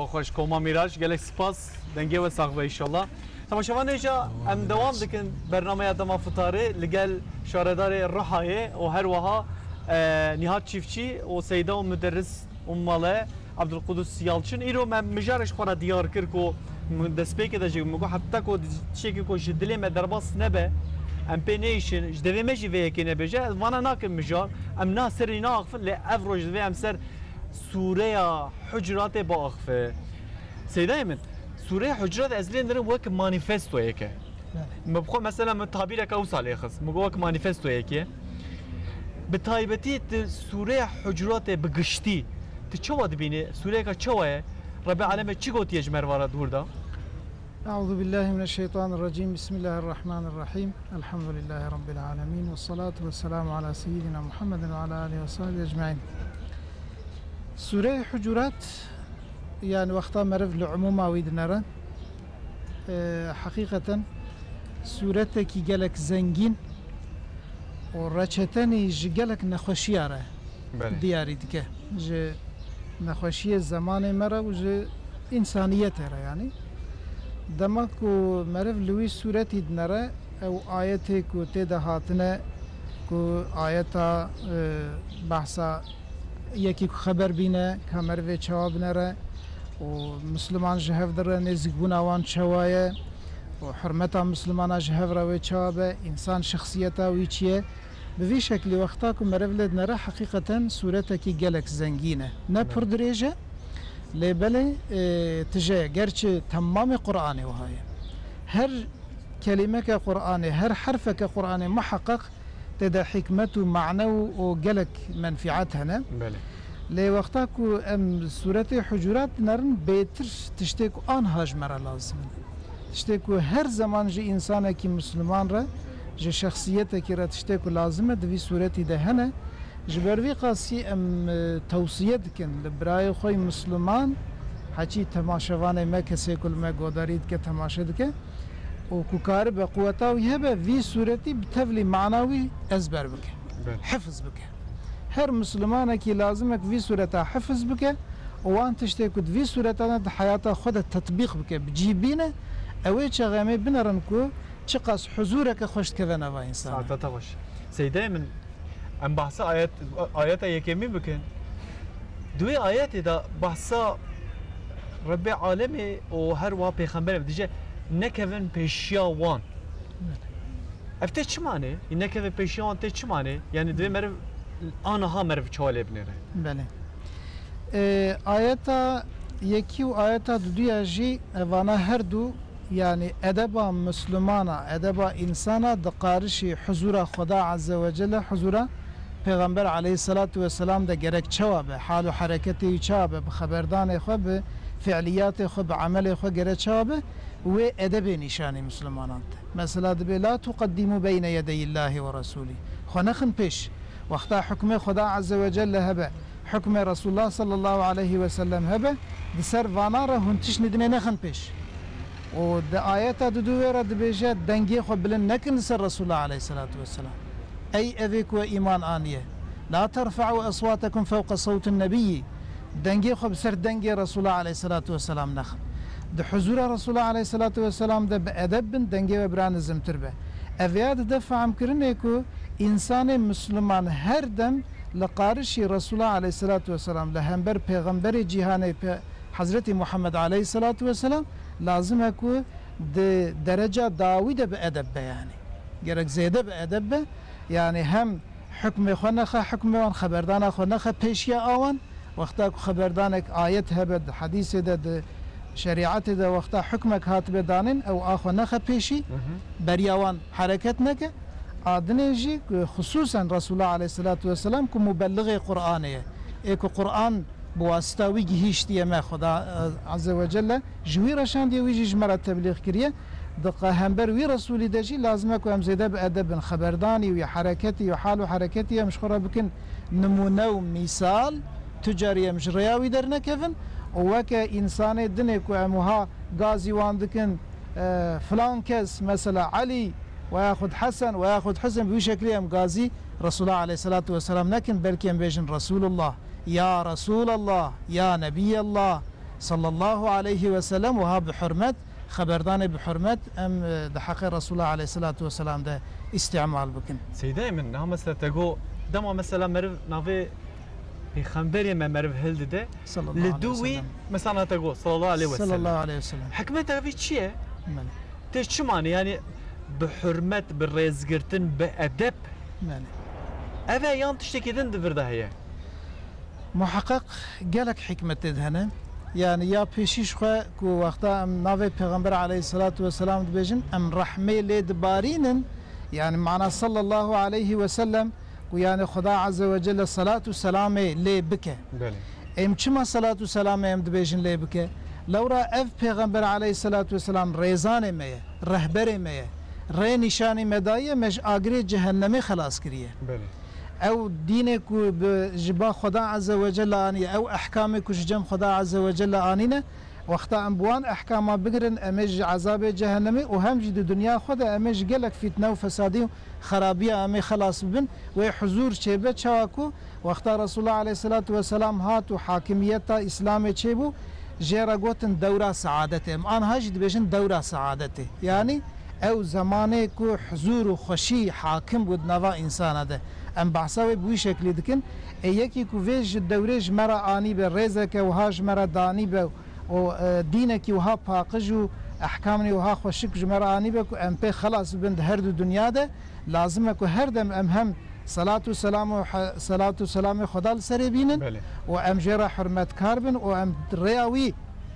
Xweş Koma Mîraç, gelek spas. Dengê we sax be înşallah. Temaşevanê hêja, em dewam dikin bernameya Dema Fitarê li gel şaredarê Rihayê û her wiha, e, Nîhat Çîftçî û Seyda û Muderris Ummale Abdulqudus Yalçın. Îro me mijarê ji xwe re diyar kir ku min destpêkê de jî min got heta ku tiştekî ku ji dilê me derbas nebe, em pê neyişin, ji devê me jî vê yekê nebêje. Ez vana nakim mijar, em na serî naaxifin, lê ev roj divê em ser Sûreya Hucuratê biaxife. Seydayê min, Sûreya Hucurat ez lê nirim wek manîfestoyeke. Belê. Min bi xwe mesela min tabîreke wisa lê xist. Min got wek manîfestoyekê. Bi taybetî tu Sûreya Hucuratê bi giştî tu çawa dibînî? Sûreyeka çawa ye? Rebê Alemê çi gotiye ji me re vara dûr da? أعوذ بالله من الشيطان الرجيم. بسم الله الرحمن الرحيم. الحمد لله رب العالمين. والصلاة والسلام على سيدنا محمد وعلى آله وصحبه أجمعين. Sûreyê Hucurat, yani wexta meriv li umûma wî dinere, e, heqîqeten sûretekî gelek zengîn û reçetenî ji gelek nexweşiya re Belê. diyarî dike. Ji nexweşiyê zemanê me re û ji însaniyetê re yanî. Dema ku meriv li wî sûretî dinere, ew ayetê ku tê de hatine, ku ayeta, e, behsa yekî ku xeber bîne, ka merivê çawa binere û Misliman ji hev dire, nêzîkbûna wan çawa ye û hurmeta Mislimana ji hev re wê çawa be, însan şexsiyeta wî çi ye. Bi vî şeklî wexta ku meriv lê dinere, heqîqeten sûretekî gelek zengîn e. Ne Belê. pir dirêj e, lê belê, e, tije ye. Gerçi temamê Qur'anê wiha ye. Her kelîmeke Qur'anê, her herfeke Qur'anê muheqeq tê de hikmet û mane û, û gelek menfiat hene. Belê. Lê wexta ku em sûretê Hucurat dinerin, bêtir tiştê ku anha ji me re lazim in. Tiştê ku her zeman ji însanekî Misliman re, ji şexsiyetekî re tiştê ku lazim e, di vî sûretî de hene. Ji ber vî qasî em, e, tewsiye dikin li birayê xwe yî Misliman, heçî temaşevanê me, kesê ku li me godarî dike, temaşe dike û ku karibe, quweta wî hebe, vî sûretî bi tevlî mana wî ezber bike, Belê. hifiz bike. Her Mislimanekî lazim e ku vî sûreta hifiz bike û wan tiştê ku di vî sûreta de di heyata xwe de tetbîq bike, bi cî bîne, ew ê çaxê em ê binerin ku çiqas huzûreke xweş dikeve nava însanan. Saeta te xweş. Seydayê min, em behsa ayet, ayeta yekemîn bikin. Di wê ayetê de behsa Rebbê Alemê û her wiha Pêxemberê dije, nekevin pêşiya wan. Ev tê çi manê? Nekeve pêşiya wan tê çi manê? Yani divê meriv aniha meriv çawa lê binêre? Belê. E, ayeta yekî û ayeta duduya jî, e, vana her du, yani edeba Mislumana, edeba însana di qarişî huzura Xweda Azze ve Celle, huzura Pêxember aleyhissalatu vesselam de gerek çawa be, hal û hereketê wî çawa be, bi xeberdanê xwe, bi fiiliyatê xwe, bi emelê xwe gerek çawa be, wê edebê nîşanî Mislumana dide. Mesela dibê, "La tuqeddimu beyne yedeyillahi ve rasulî." Xwe nexin pêş. Wexta hukmê Xweda Azze ve Celle hebe, hukmê Resulullah sallallahu aleyhi ve sellem hebe, di ser vana re hûn tişt nidinê nexin pêş. Û di ayeta dudu wê re dibêje, dengê xwe bilind nekin li ser Resulullah aleyhissalatu vesselam. Ey evê ku we îman aniye. La terfe'u eswatekum fewqe sewtin nebiyyi. Dengê xwe bi ser dengê Resulullah aleyhissalatu vesselam nexin. Di huzura Resulullah aleyhissalatu vesselam de bi edeb bin, dengê we bira nizimtir be. Ev ya dide fehmkirinê ku însanê Misliman her dem li qarişî Resulullah aleyhissalatu vesselam, li hember Pêxemberê cîhanê, Pê-, Hezretî Muhammed aleyhissalatu vesselam, lazim e ku di dereca dawî de bi edeb be yanî. Gerek zêde bi edeb be. Yanî hem hukmê xwe nexe hukmê wan, xeberdana xwe nexe pêşiya awan. Wexta ku xeberdanek ayet hebe di hedîsê de, di şerîetê de, wexta hukmek hatibe danîn, ew a xwe nexe pêşî, Hı hı. beriya wan hereket neke. A dinê jî ku xisûsen Resulullah aleyhissalatu vesselam ku mubelliğê Qur'anê ye. Ê ku Qur'an bi wasita wî gihîştiye me, Xweda, e, Azze ve Celle ji wî re şandiye, wî jî ji me re teblîx kiriye. Di qe-, hember wî Resûlî de jî lazim e ku em zêde bi edeb bin. Xeberdanî wî, hereketî wî, hal û hereketî em ji xwe re bikin nimûne û mîsal, tu carî em ji rêya wî dernekevin û weke însanê dinê ku em wiha gazî wan dikin, e, filan kes, mesela Elî veyaxud Hesen veyaxud Huseyn, bi wî şeklî em gazî Resûla aleyhisselatu vesselam nekin, belkî em bêjin Resûlullah, ya Resûlallah, ya Nebiyallah, Sallallahu aleyhi ve sellem wiha bi hurmet, xeberdanê bi hurmet em, e, di heqê Resulullah aleyhissalatu vesselam de îstîmal bikin. Seydayê min, niha mesela te got, dema mesela meriv navê pêxemberê me meriv hildide, Sallallahu li aleyhi dû ve wî sellem. Mesela te got, sallallahu aleyhi ve sellem. Sallallahu aleyhi ve sellem. Hikmeta vî çi ye? Belê. Tê çi manî? Yanî bi hurmet, bi rêzgirtin, bi edeb. Belê. Ev e yan tiştekî din di vir de heye? Muheqeq gelek hikmetê de hene. Yani ya pêşî ji xwe ku wexta em navê Pêxember aleyhissalatu vesselam dibêjin, em rehmê lê dibarînin, yani mana sallallahu aleyhi ve sellem, ku yani Xuda azze ve celle salatu selamê lê bike. Belê. Em çima salatu selamê em dibêjin lê bike? Lewra ev Pêxember aleyhissalatu vesselam rêzanê me ye, rehberê me ye. Rê nîşanî me daye, me ji agirê cehennemê xelas kiriye. Belê. Ew dînê ku bi, ji ba Xweda Azze ve Celle aniye, ew ehkamê ku ji cem Xweda Azze ve Celle anîne, wexta em bi wan ehkama bigirin, em ê ji ezabê cehennemê û hem jî di dinya xwe de em ê ji gelek fîtne û fesadî û xerabiya em ê xelas bibin, wê huzûr çêbe, çawa ku wexta Resulullah aleyhissalatu vesselam hat û hakimiyeta Îslamê çêbû, jê re gotin dewra seadetê. Em anha jî dibêjin dewra seadetê. Yanî ew zemanê ku huzûr û xweşî hakim bû di nava însana de. Em behsa wê bi wî şeklî dikin. Ê yekî ku vê ji dewrê ji me re anî be, rêzeke wiha ji me re danî be û, e, dînekî wiha paqij û ehkamê wiha xweşik ji me re anî be ku em pê xelas bibin di her du dinya de, lazim e ku her dem em hem selat û selam û he-, selat û selamê Xweda li serê bînin Belê. Û em jê re hurmetkar bin û em rêya wî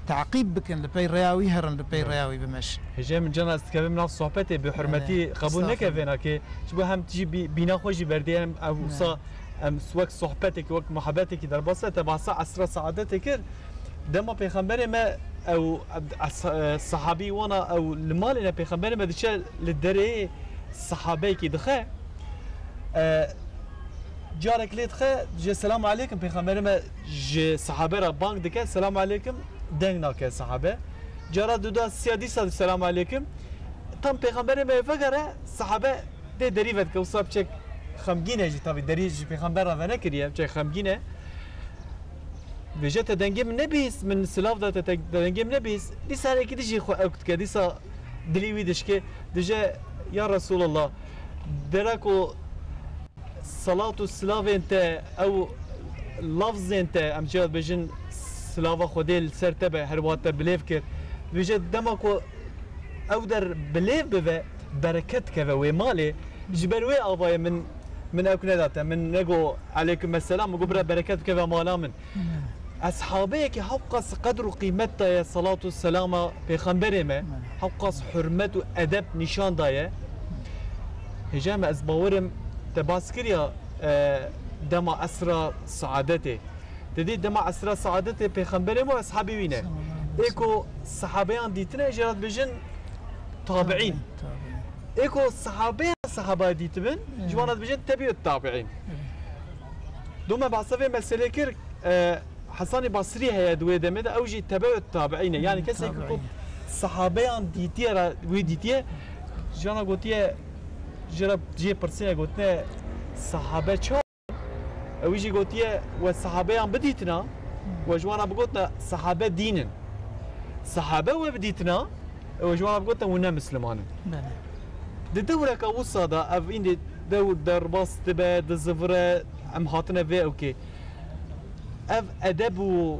teqîb bikin, li pey rêya wî herin, li pey Belê. Rêya wî bimeşin. Hêjayê min, cana ez dikevim nav sohbetê, bi hurmetî Belê. Qebûl neke Estağfurullah. Vênakê. Ji bo hem jî bî-, bîna xwe jî berdê, em ev Belê. Wisa em s-, wek sohbetekî, wek muhebetekî derbas e, te behsa esra saadetê kir. Dema pêxemberê me ew, es-, e, sahabî wana ew li malê ne, pêxemberê me diçe li derê sahabeyekî dixe. E, carek lê dixe, dije, "Selamu aleykum." Pêxemberê me ji sahabe re bang dike, "Selamu aleykum." Deng nake sahabe. Cara duda siya dîsa, "Selamu aleykum." Tam pêxemberê me vegere, sahabe dê derî vedike, wisa piçek xemgîn e jî, tabî derî ji pêxember re venekiriye, piçek xemgîn e. Vêje, "Te dengê min nebihîst, min silav da te, te, te dengê min nebihîst." Dîsa herêkî dijî xwe ewk dike, dîsa dilî wî dişkê, dije, "Ya Resulallah, dera ku salat û silavên te, ew lafzên te, em çi dibêjin, silava Xwedê li ser te be, her wiha te bilêv kir." Vêje, "Dema ku ew der bilêv bibe, bereket dikeve wê malê. Ji ber wê avayê min, min ewk neda te, min nego aleykum esselam, min got, bira bereket bikeve mala min." Eshabeyekî hewqas qedr û qîmet daye salat û selama pêxemberê me, hewqas hurmet û edeb nîşan daye. Hêja me, ez bawerim te bas kiriya, e, dema esra saadetê. Te dî dema esra saadetê pêxemberê me û eshabê wî ne. Sallallahu aleyhi ve sellem. Ê ku sahabeyan dîtine, jê re dibêjin tabiîn. Tabiîn. Ê ku sahabeyan sahabaya dîtibin, Evet. ji wan re dibêjin tebiût tabiîn. Evet. Dû me behsa vê meselê kir, e, Hesanî Basrî heye di wê demê de, ew jî tebeût tabiîn e. Yani Evet, kesek ku tabiîn. Sahabeyan dîtiye re, wî dîtiye, jana gotiye, jê re, jê pirsîne, gotine, sahabe çawa? Ew jî gotiye, we sahabeyan bidîtina, we ji wan re bigotina sahabe dîn in. Sahabe we bidîtina, we ji wan re bigotina hûn ne misliman in. Belê. Di dewreka wisa de ev îndî dewr derbas dibe, dizivire, em hatine vê ewkê. Ev edeb û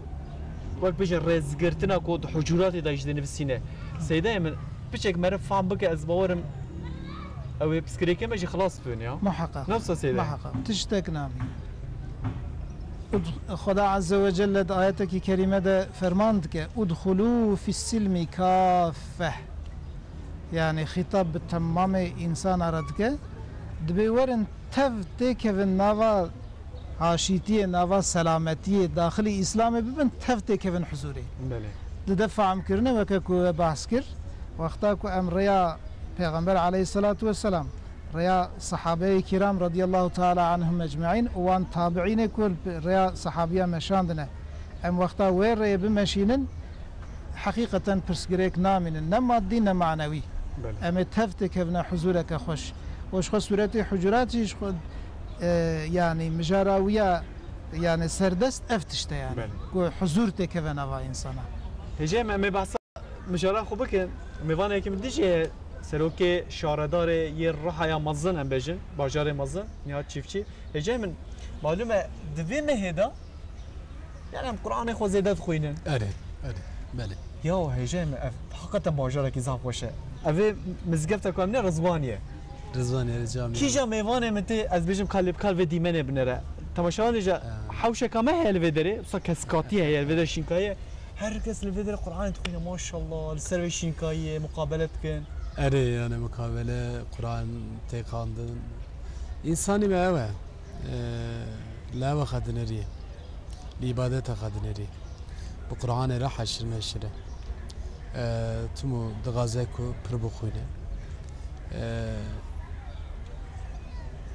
wek bêjin rêzgirtina ku di hucuratê de jî dinivîsîne. Seydayê min, piçek meriv fam bike, ez bawerim ew ê pirsgirêkê me jî xilas bibin ya. Muheqeq. Ne wisa Seydayê? Muheqeq. Tiştek namîne. Ud-, Xweda Azze ve Celle di ayetekî kerîme de ferman dike, "Udxulû fis-silmi kâffeh." Yani xîtab bi temamê însana re dike. Dibê werin tev têkevin nava aşîtiyê, nava selametiyê, daxilî Îslamê bibin, tev têkevin huzûrê. Belê. Dide fehmkirine weke ku we behs kir, wexta ku em rêya Pêxember aleyhisselatu vesselam, rêya sahabeyê kiram radiyallahu teala anhum ecmaîn û wan tabiînê ku li rêya sahabiya meşandine, em wexta wê rêyê bimeşînin, heqîqeten pirsgirêk namînin, ne maddî ne manewî. Belê. Em ê tev têkevine huzûreke xweş. Û ji xwe sûretê Hucurat jî ji xwe, e, yanî mijara wî ya, yanî serdest ev tişt e yanî. Belê. Ku huzûr têkeve nava însana. Hêjayê me, em ê behsa mijara xwe bikin. Mêvanekî min dijî ye, serokê şaredarê yê Rihaya mezin, em bêjin, bajarê mezin, Nihat Çiftçî. Hêjayê min, malûm e, di vê mehê de, yani em Qur'anê xwe zêde dixwînin. Erê, erê, belê. Ya hêjayê min, ev heqeten bajarekî zaf xweş e. Ev ê mizgefta ku em ne Rizwaniye. Rizwaniye, Rizwaniye. Kîja mêvanê min tê, ez bêjim ka lê bi kar vê dîmenê binere. Temaşevanê jî Ha. hewşeka me heye li vê derê, wisa keskatî heye li vê derê şînkayê. Her kes li vê derê Qur'anê dixwîne, maşallah, li ser vê şînkayiyê muqabele dikin. Erê, yani muqabele, Qur'an tê xwendin. Însanî me ew e. Ee, li ewa xwe dinêrî, li îbadeta xwe dinêrî. Bi Qur'anê re heşir meşir e. Ee, tim û dixwaze ku pir bixwîne. Ee,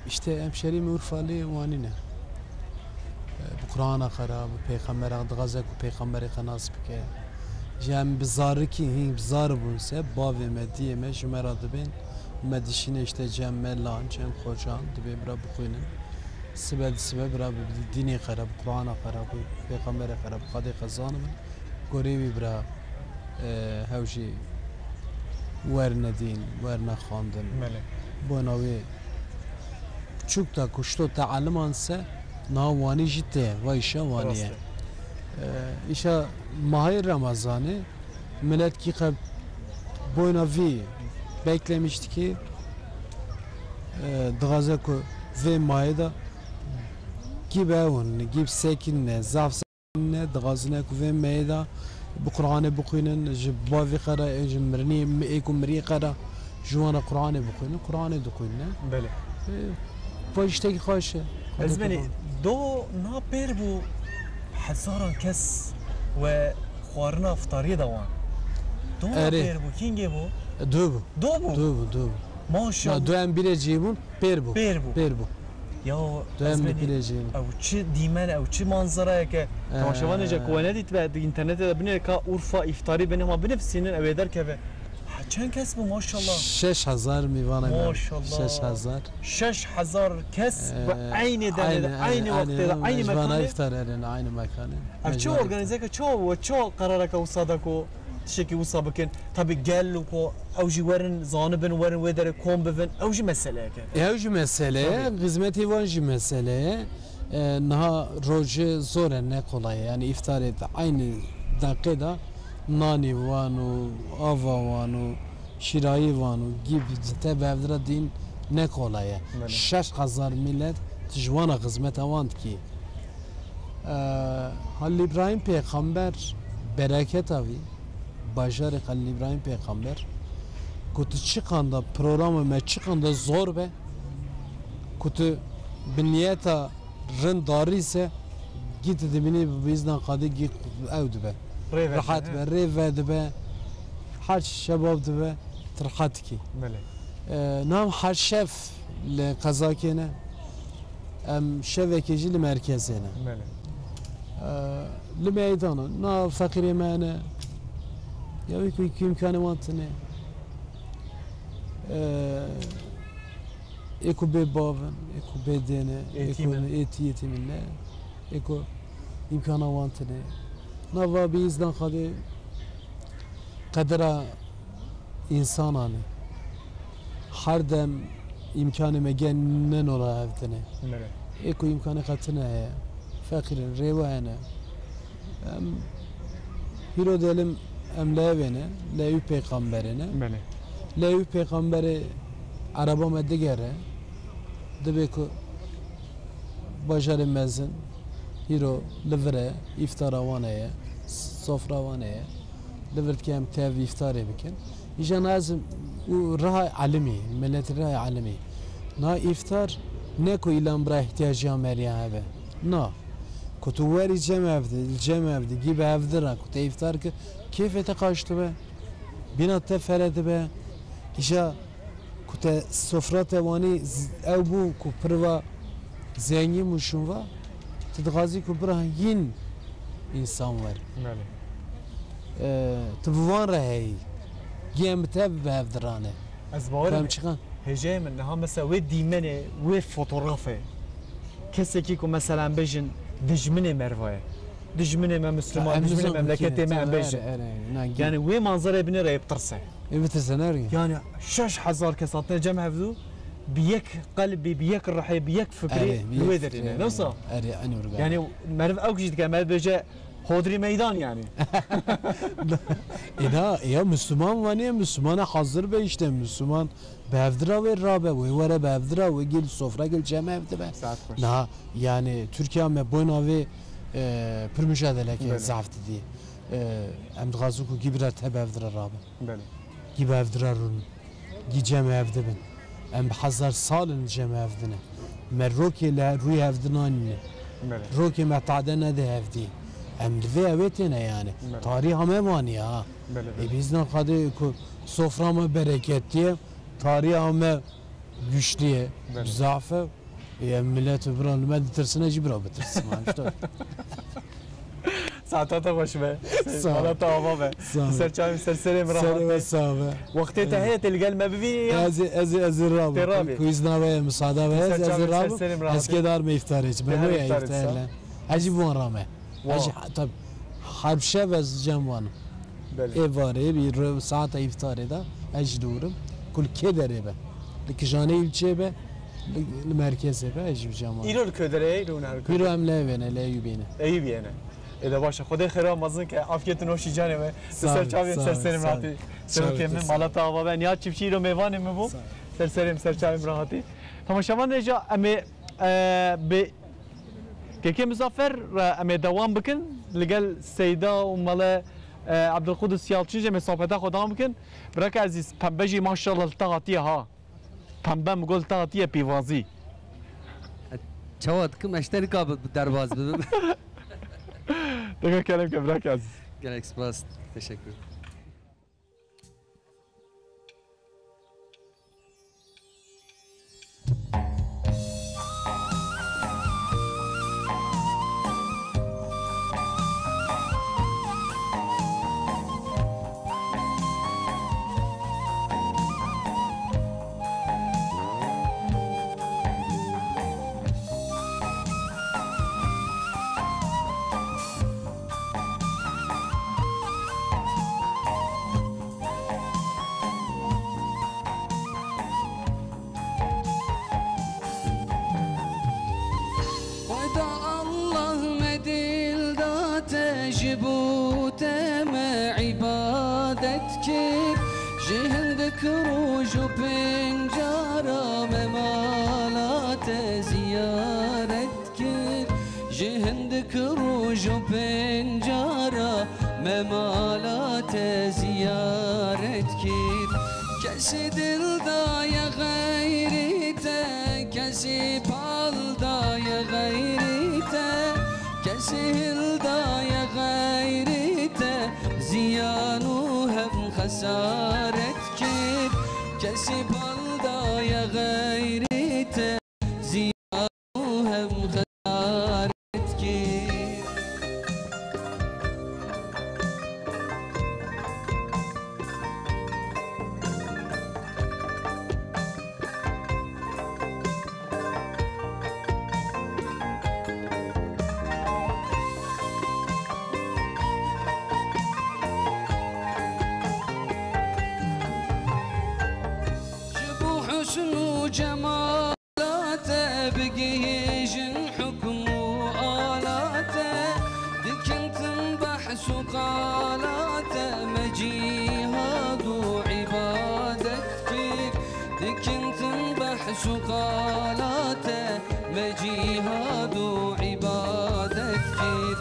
işte hemşerî min Urfalî wanî ne. Ee, bi Qur'ana xwe re, bi pêxembera xwe, dixwaze ku pêxemberê xwe nas bike. Ji em bi zarikî hîn bi zar bûn se, bavê me, diyê me ji me re dibên. Me dişîne işte cem melan, cem xocan, dibê bira bixwînin. Sibe di sibe bira bi dînê xwe re, bi Qur'ana xwe re, bi pêxemberê xwe re, bi Xwedê xwe zanibin. Gorê wî bira, e, hew jî werne dîn, werne xwendin. Belê. Bona wê çûk da ku şito tealiman se, niha wanî jî tê, va îşa wanî ye. Rast e. E, îşa mahê Remezanê, Milet kî qe boyna vî beklemişti ki, e, dixwaze ku vê mayê de gî bi ew hûn, gî bi sekîn ne, zaf sekîn ne, dixwazine ku vê meyê de bi Qur'anê bixwînin, ji bavê xwe re, ji mirinî, ê ku mirî xwe re, ji wan re Qur'anê bixwînin, Qur'anê dixwînine. Belê. E, pa tiştekî xweş e. Ez benî, do na pêr bû hezaran kes we xwarina iftariyê de wan. Do na Erê. pêr bû, kîngê bû? E, du bû. Do bû? Du bû, du bû. Maşallah. Na, du em bîrê cî bûn, pêr bû. Pêr bû. Pêr bû. Ya, Du ez em benî, pîrê cî bûn. Ew çi dîmen, ew çi manzarayeke. Ee. Temaşevanê jî ku we nedîtibe, di internetê de binêre ka Urfa iftarî benê hema binivîsînin, ew ê derkeve. Ha, çend kes bû, maşallah. Şeş hezar mîvanek var. Maşallah. Şeş hezar. Şeş hezar kes Ee, bi eynî demê de, eynî, eynî eynî, wextê de, eynî mecbana mekanê. Îftar erin, eynî mekanê. Ev çi Mecbana îftar. organizeke, çi, we çi qerareke wisa da ku tiştekî wisa bikin? Tabî gel û ku ew jî werin zanibin, werin wê derê kom bivin, ew jî meseleyeke. Ew jî mesele ye, Tabii. xizmetê wan jî mesele ye. E, niha rojê zor e, ne kolay e. Yani îftarê de eynî deqê de nanî wan û ava wan û şîrayî wan û gî te bi hev re dîn ne kolay e. Belê. Şeş hezar milet tu ji wana xizmeta wan dikî. E, Halil Îbrahîm Pêxember bereketa wî, bajarê Halil Îbrahîm Pêxember, ku tu çiqanda programa me çiqanda zor be, ku tu bi niyeta rind darî se, gî tu dibînî bi îzna Xwedê gî ew dibe. Rê ve Rehet dibe. be, rê ve dibe, her şebab dibe, tu rehet dikî. Belê. E, nam her şev li qezakê ne. Em şevekê jî li merkezê ne. Belê. E, li meydana, na feqîrê me ne. Ya wê ku, ku îmkanê wan tune. E, ê ku bê bav in, ê ku bê dê ne, ê ku Êtîm in. êtî, êtîm in ne. Ê ku îmkana wan tune. Na va bi îzna Xwedê qedera însanan e. Her dem îmkanê me gen ne nora ev tune. Nere? Ê ku îmkanê xwe tune heye. Feqîr in, rêwe hene. Em hîro delim em leyevê ne, leyevî pêxamberê ne. Belê. Leyevî pêxamberê ereba me digere, dibê ku bajarê mezin hîro li vir e, îftara wan heye, sofra wan heye. Li vir dike em tev îftarê bikin. Îja na ez û riha elimî, miletî riha elimî. Na îftar ne ku îlan bira îhtiyacîya meriya hebe. Na. Ku tu werî cem ev di, li cem ev di, gî bi ev di re, ku te îftar kir, kêfê te qaş dibe, bîna te fere dibe. Îja ku te sofra te wanî z-, ew bû ku pir va zengîn bû şûn va, tu dixwazî ku bira hîn însan wer. Belê. E, tu bi van re heyî. Gê em bi te bi hev dirane. Ez bawer Ku em im. çiqan? Hêjayê min niha mesela wê dîmenê, wê fotoğrafê. Kesekî ku mesela em bêjin dijminê merva ye. Dijminê me Misliman, em dijminê Misliman memleketê me, em bêjin. Erê, erê, na, gî. Yani wê manzerê binê re yê bitirse. Ê bitirse, ne rî? Yani şeş hezar kes hatine cem hevdû, bi yek qelbî, bi yek rihê, bi yek fikrê, erê, bi li wê yek derê fikrê, ne. Erê, wisa? Erê, en urgan. Yani meriv ew jî dike, meriv bêje hodrî meydan yani. Ê na, ya Misliman vaniye, Mislimana hazir be işte, Misliman bi hevdira wê rabe, wê were bi hevdira, wê gel sofra gel cem hevdibe. Saet xweş. Na, yani Türkiye me boyna vê, e, pir mücadeleke, belê, zaf didî. E, em dixwazin ku gî bira te bi hevdira rabe. Belê. Gî bi hevdira rûn. Gî cem hevdibin. Em bi hezar sal in cem hevdine. Me rokê li rûyê hevdina nîne. Belê. Rokê me tade nede hevdî. Em li vê ewê têne yani. Belê. Tarîha me vaniye ha. Belê, belê. Ê, bîzna Xwedê ku sofra me bereketî ye, tarîha me güçlü ye, belê, zaf e. Ê, em millet û bira li me ditirsine jî bira bitirsin, ma işte. Saeta te xweş be. Sağ ol. Mala te ava be. Sağ ol. Ser çavê, ser serê min rahat be. Serê we sax be. Wextê te heye tê li gel me bibînî ya? Ez ê, ez ê, ez ê rabim. Tê rabî. Ku îzna we ye, misada we ye, ez ê rabim. Ser çavê, ser serê min rahat be. Ez kê dar me îftarê çi. Me goya îftar le. Ez jî bi wan rame. Ez jî, tabii, her şev ez cem wan im. Belê. Êvarê, bi ro-, saeta îftarê de ez jî li wir im. Ku li kê derê be. Li kijanê îlçê be, li, li merkezê be, ez jî bi cem wan im. Îro li kê derê ye, îro ne li kê derê? Îro em li Eyûbê ne, li Eyûbê ne. Eyûbê ne. Ê de baş e. Xwedê xêra mezin ke, afiyet û noşî canê me. Sağ ol, ser çavê, sağ ol, ser serê min hatî. Sağ ol. Serokê min, sağ ol. Mala te ava be. Nihat Çiftçî îro mêvanê min bû. Sağ ol. Ser serê min, ser çavê min rahatî. Temaşevan, êca em ê, e, bi Kekê Muzaffer re em ê dewam bikin. Li gel Seyda û Mele, e, Ebdulqudus Yalçin jî em ê sohbeta xwe dewam bikin. Bireke ezîz, pembe jî maşallah li te hatiye ha. Pembe mi got li te hatiye pîvazî. Çawa dikim, ez ji te nika bi, bi derbaz bibim. Deka kerem ke bireke ezîz. Gelek spas. Teşekkür. Xweda Allah me dil da te, ji bo te me îbadet kir. Ji hindik roj û pênc cara me mala te ziyaret kir. Ji hindik roj û pênc cara me mala te ziyaret kir. Kesî dil daye xeyrî te, kesî pal daye xeyrî te, kesî hil daye xeyrî te, ziyan û hem xesaret kir. Kesî pal daye xeyrî te, ziyan û hem xesaret kir. Ji bo husn û cemal te bigihîjin hukm û ala te, dikin tim behs û qala te, me cîhad û îbadet kir. Dikin tim behs û qala te, me cîhad û îbadet kir.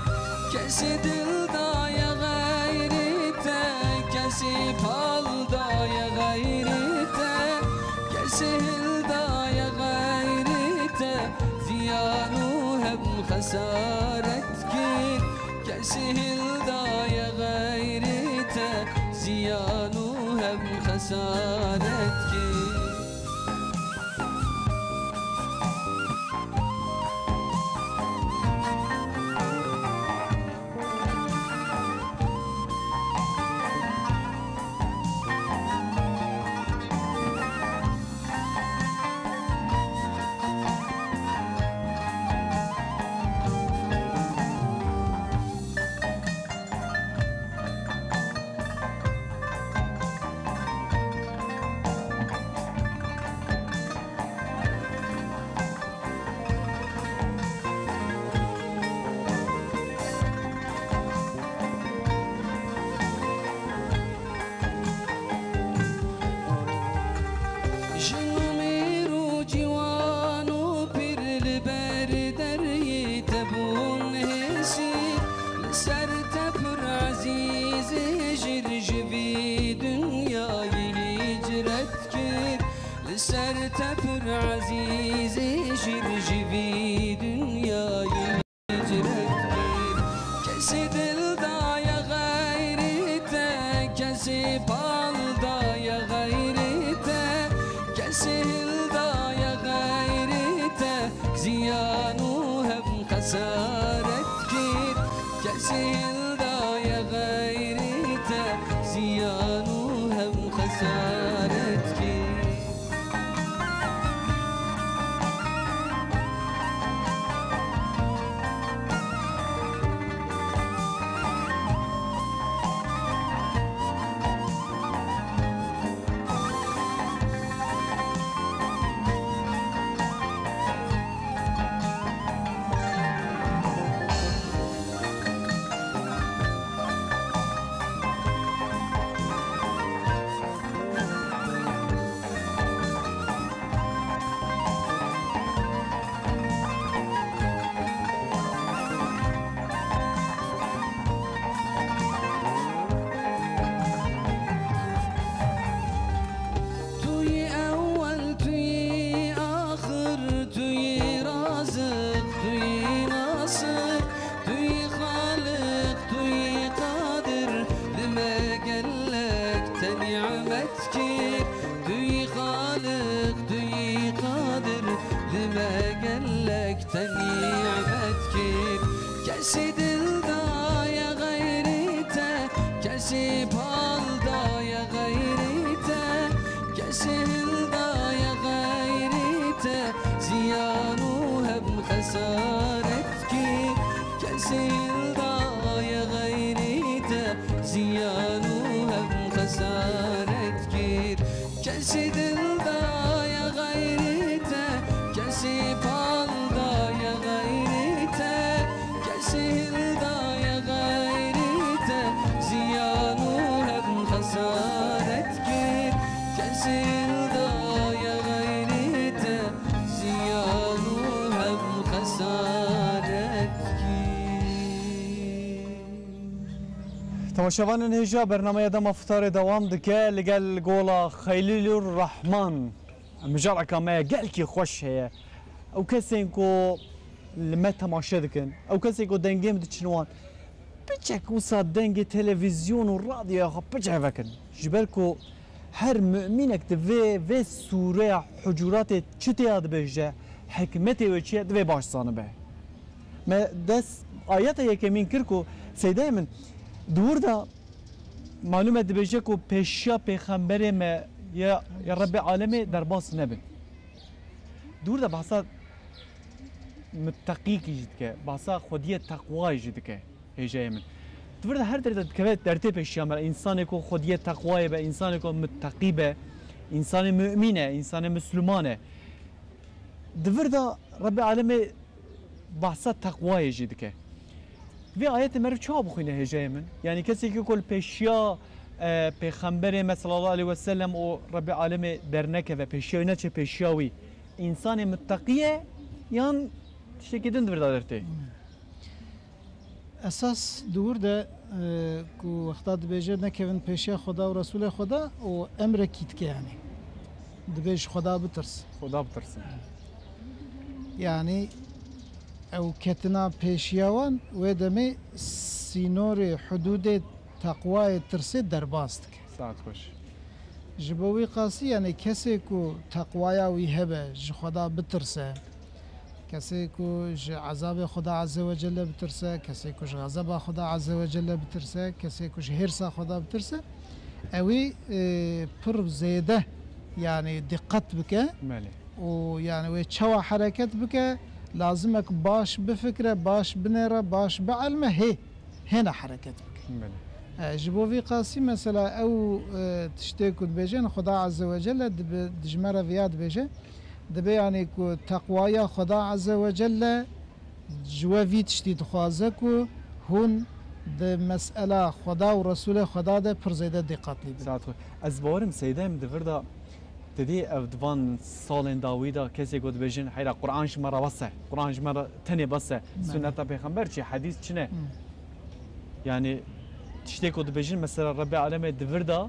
Kesî dil daye xeyrî te, kesî pal daye xeyrî te, kesî hil daye xeyrî te, ziyan û hem xesaret kir. Kesî hil daye xeyrî te, ziyan û hem xesaret kir. Ezîzê şîr ji vî dinyayê hicret kir. Kesî dil daye xeyrî te, kesî pal daye xeyrî te, kesî hil daye xeyrî te, ziyan û hem xesaret kir. Kesî hil daye xeyrî te, ziyan û hem xesaret kir. Tu yî ewwel, tu yî axir, tu yî raziq, tu yî nasir, tu yî xaliq, tu yî qadir, li me gelek te nîmet kir. Tu yî xaliq, tu yî qadir, li me gelek te nîmet kir. Kesî dil daye xeyrî te, kesî pal daye xeyrî te, kesî hil daye xeyrî te, ziyan û hem xesaret kir. Kesî hil daye xeyrî te, ziyan û hem xesaret kir. Kesî dil daye xeyrî te, kesî pal daye xeyrî te, kesî hil daye xeyrî te, ziyan û hem xesaret kir. Kesî hil daye xeyrî te, ziyan û hem xesaret kir. Temaşevanên hêja, bernameya Dema Fitarê dewam dike. Li gel gola Xelîlur Rehman. Mijareka me ya gelkî xweş heye. Ew kesên ku li me temaşe dikin, ew kesên ku dengê min diçin wan, piçek wisa dengê televîzyon û radyoya xwe piçek vekin. Ji ber ku her mumînek divê vê sûreya Hucuratê çi tê ya dibêje, hikmetê wê çi ye, divê baş zanibe. Me dest ayeta yekemîn kir ku seydayê min di wir de malûm e dibêje ku pêşiya pêxemberê me ya, ya Rebbê Alemê derbas nebin. Di wir de behsa muteqîkî jî dike, behsa xwediyê teqwayê jî dike hêjayê min. Di vir de her derê de dikeve dertê pêşiya me re. Însanê ku xwediyê teqwayê be, însanê ku muteqî be, însanê mumîn e, însanê misliman e. Di vir de Rebbê Alemê behsa teqwayê jî dike. Vê ayetê meriv çawa bixwîne hêjayê min? Yanî kesekî ku li pêşiya, e, pêxemberê me sallallahu aleyhi ve sellem û Rebbê Alemê dernekeve, pêşiya wî neçe pêşiya wî, însanê muteqî ye yan tiştekî din di vir de dertê? Esas di wir de, e, ku wexta dibêje nekevin pêşiya Xweda û Resûlê Xweda û emrekî dike, yanî dibê ji Xweda bitirs. Xweda bitirsin. Yanî ew ketina pêşiya wan wê demê sînorê, hudûdê teqwayê, tirsê derbas dike. Saet xweş. Ji bo wî qasî, yanî kesê ku teqwaya wî hebe, ji Xweda bitirse, kesê ku ji ezabê Xweda Azze ve Celle bitirse, kesê ku ji xezeba Xweda Azze ve Celle bitirse, kesê ku ji hêrsa Xweda bitirse, ewî, e, pir zêde, yanî diqet bike. Belê. Û, yanî, wê çawa hereket bike, lazim e ku baş bifikire, baş binêre, baş bielme, hê, hêna hereket bike. Belê. E, ji bo vî qasî mesela ew, e, tiştê ku dibêjin, Xweda Azze ve Celle dibi-, di ji me re viya dibêje, dibê, yanî, ku teqwaya Xweda Azze ve Celle ji we vî tiştî dixwaze ku hûn di mesela Xweda û Resûlê Xweda de pir zêde dîqatlî bin. Saet xwe. Ez bawerim Seyda em di vir de, te dî ev di van salên dawî de kesê ku dibêjin, heyra Quran ji me re bes e, Quran ji me re tenê bes e, Belê. Sunneta Pêxember çi, hedîs çi ne? Hı. Yanî tiştê ku dibêjin, mesela Rebbê Alemê di vir de,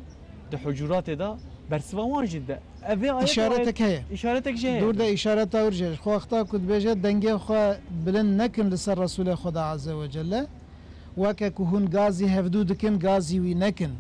di Hucuratê de bersiva wan jî dide. Ev vê ayetê, îşaretek heye. Îşaretek jî heye. Dûr de îşareta wir jî. Xwe wexta ku dibêje dengê xwe bilind nekin li ser Resûlê Xweda Azze ve Celle. Weke ku hûn gazî hevdû dikin, gazî wî nekin.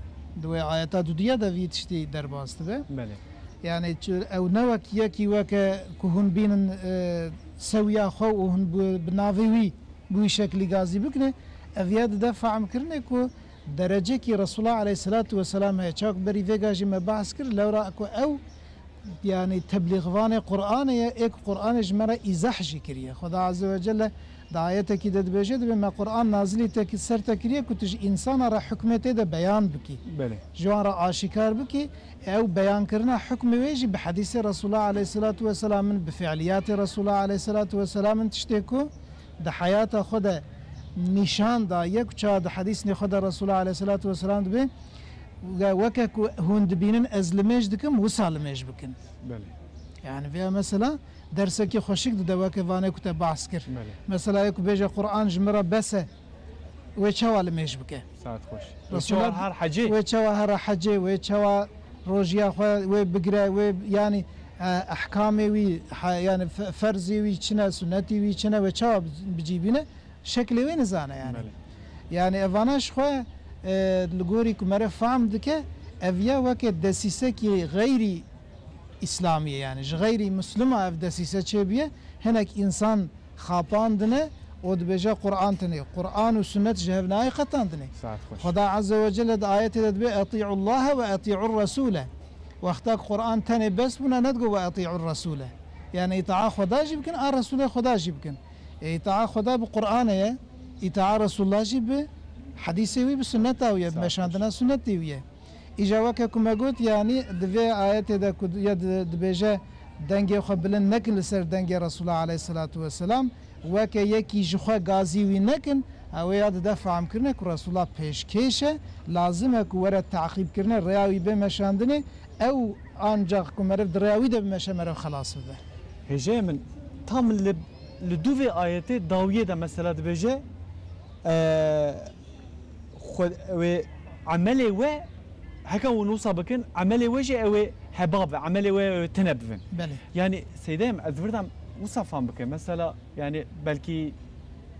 Di wê ayeta dudiya de vî tiştî derbas dibe. Belê. Yani çi-, ew ne wek yekî weke ku hûn bînin, e, sewiya xwe û hûn bi, bi navê wî bi wî şeklî gazî bikine, ev ya dide fehmkirinê ku derecekî Resulullah aleyhisselatu vesselam heye. Çak berî vêga jî me behs kir, lewra ku ew, yani teblîxvanê Qur'anê ye, ê ku Qur'anê ji me re îzah jî kiriye. Xweda Azze ve Celle di ayetekî de dibêje, dibê me Qur'an nazilî te ki-, ser te kiriye ku tu ji însana re hukmê tê de beyan bikî. Belê. Ji wan re aşîkar bikî. Ew beyankirina hukmê wê jî bi hedîsê Resulullah aleyhisselatu vesselam in, bi fiiliyatê Resulullah aleyhisselatu vesselam in, tiştê ku di heyata xwe de nîşan daye ku çawa di hedîsnê xwe de Resulullah aleyhisselatu vesselam dibê, we-, weke ku hûn dibînin ez limêj dikim, wisa limêj bikin. Belê. Yani vêya mesela dersekî xweşik dide weke vanê ku te behs kir. Belê. Mesela yê ku bêje Qur'an ji min re bes e, wê çawa limêj bike? Saet xweş. Wê Resulullah çawa her hecê? Wê çawa here hecê, wê çawa rojiya xwe wê bigire, wê, yani, e, ehkamê wî, ha, yani fe-, ferzê wî çi ne, sunetî wî çi ne, wê çawa bi-, bi cî bîne, şeklê wê nizane yani. Belê. Yani evana ji xwe, e, li gorî ku meriv fehm dike, ev ya weke desîsekî xeyrî îslamî ye, yani ji xeyrî mislima ev desîse çêbûye, hinek însan xapandine û dibêje Qur'an tenê. Qur'an û sunnet ji hev nayê qetandinê. Saet xweş. Xweda Azze ve Celle di ayetê de dibê, "Etî'ullahe ve etî'ur Resûle." Wexta ku Qur'an tenê bes bûna, nedigo "Ve etî'ur Resûle." Yani îtaa Xweda jî bikin, a Resûlê Xweda jî bikin. E, îtaa Xweda bi Qur'anê ye, îtaa Resulullah jî bi hedîsê wî, bi sunneta wî ye, bi Saet xweş. meşandina sunnetê wî ye. Îja weke ku me got, yanî di vê ayetê de ku ya di-, dibêje, "Dengê xwe bilind nekin li ser dengê Resûla aleyhisselatu vesselam", weke yekî ji xwe gazî wî nekin, ew ê ya dide fehmkirine ku Resûla pêşkêş e, lazim e ku were teqîbkirine, rêya wî bê meşandinê, ew ancax ku meriv di rêya wî de bimeşe, meriv xelas bibe. Hêjayê min, tam li, li dû vê ayetê dawiyê de mesela dibêje, e, Xwe, ew ê emelê we, heke hûn wisa bikin, emelê we jî ew ê heba be, emelê we ew ê tune bibin. Belê. Yani, Seydayê min, ez vir dem wisa fam bikim. Mesela, yani, belkî,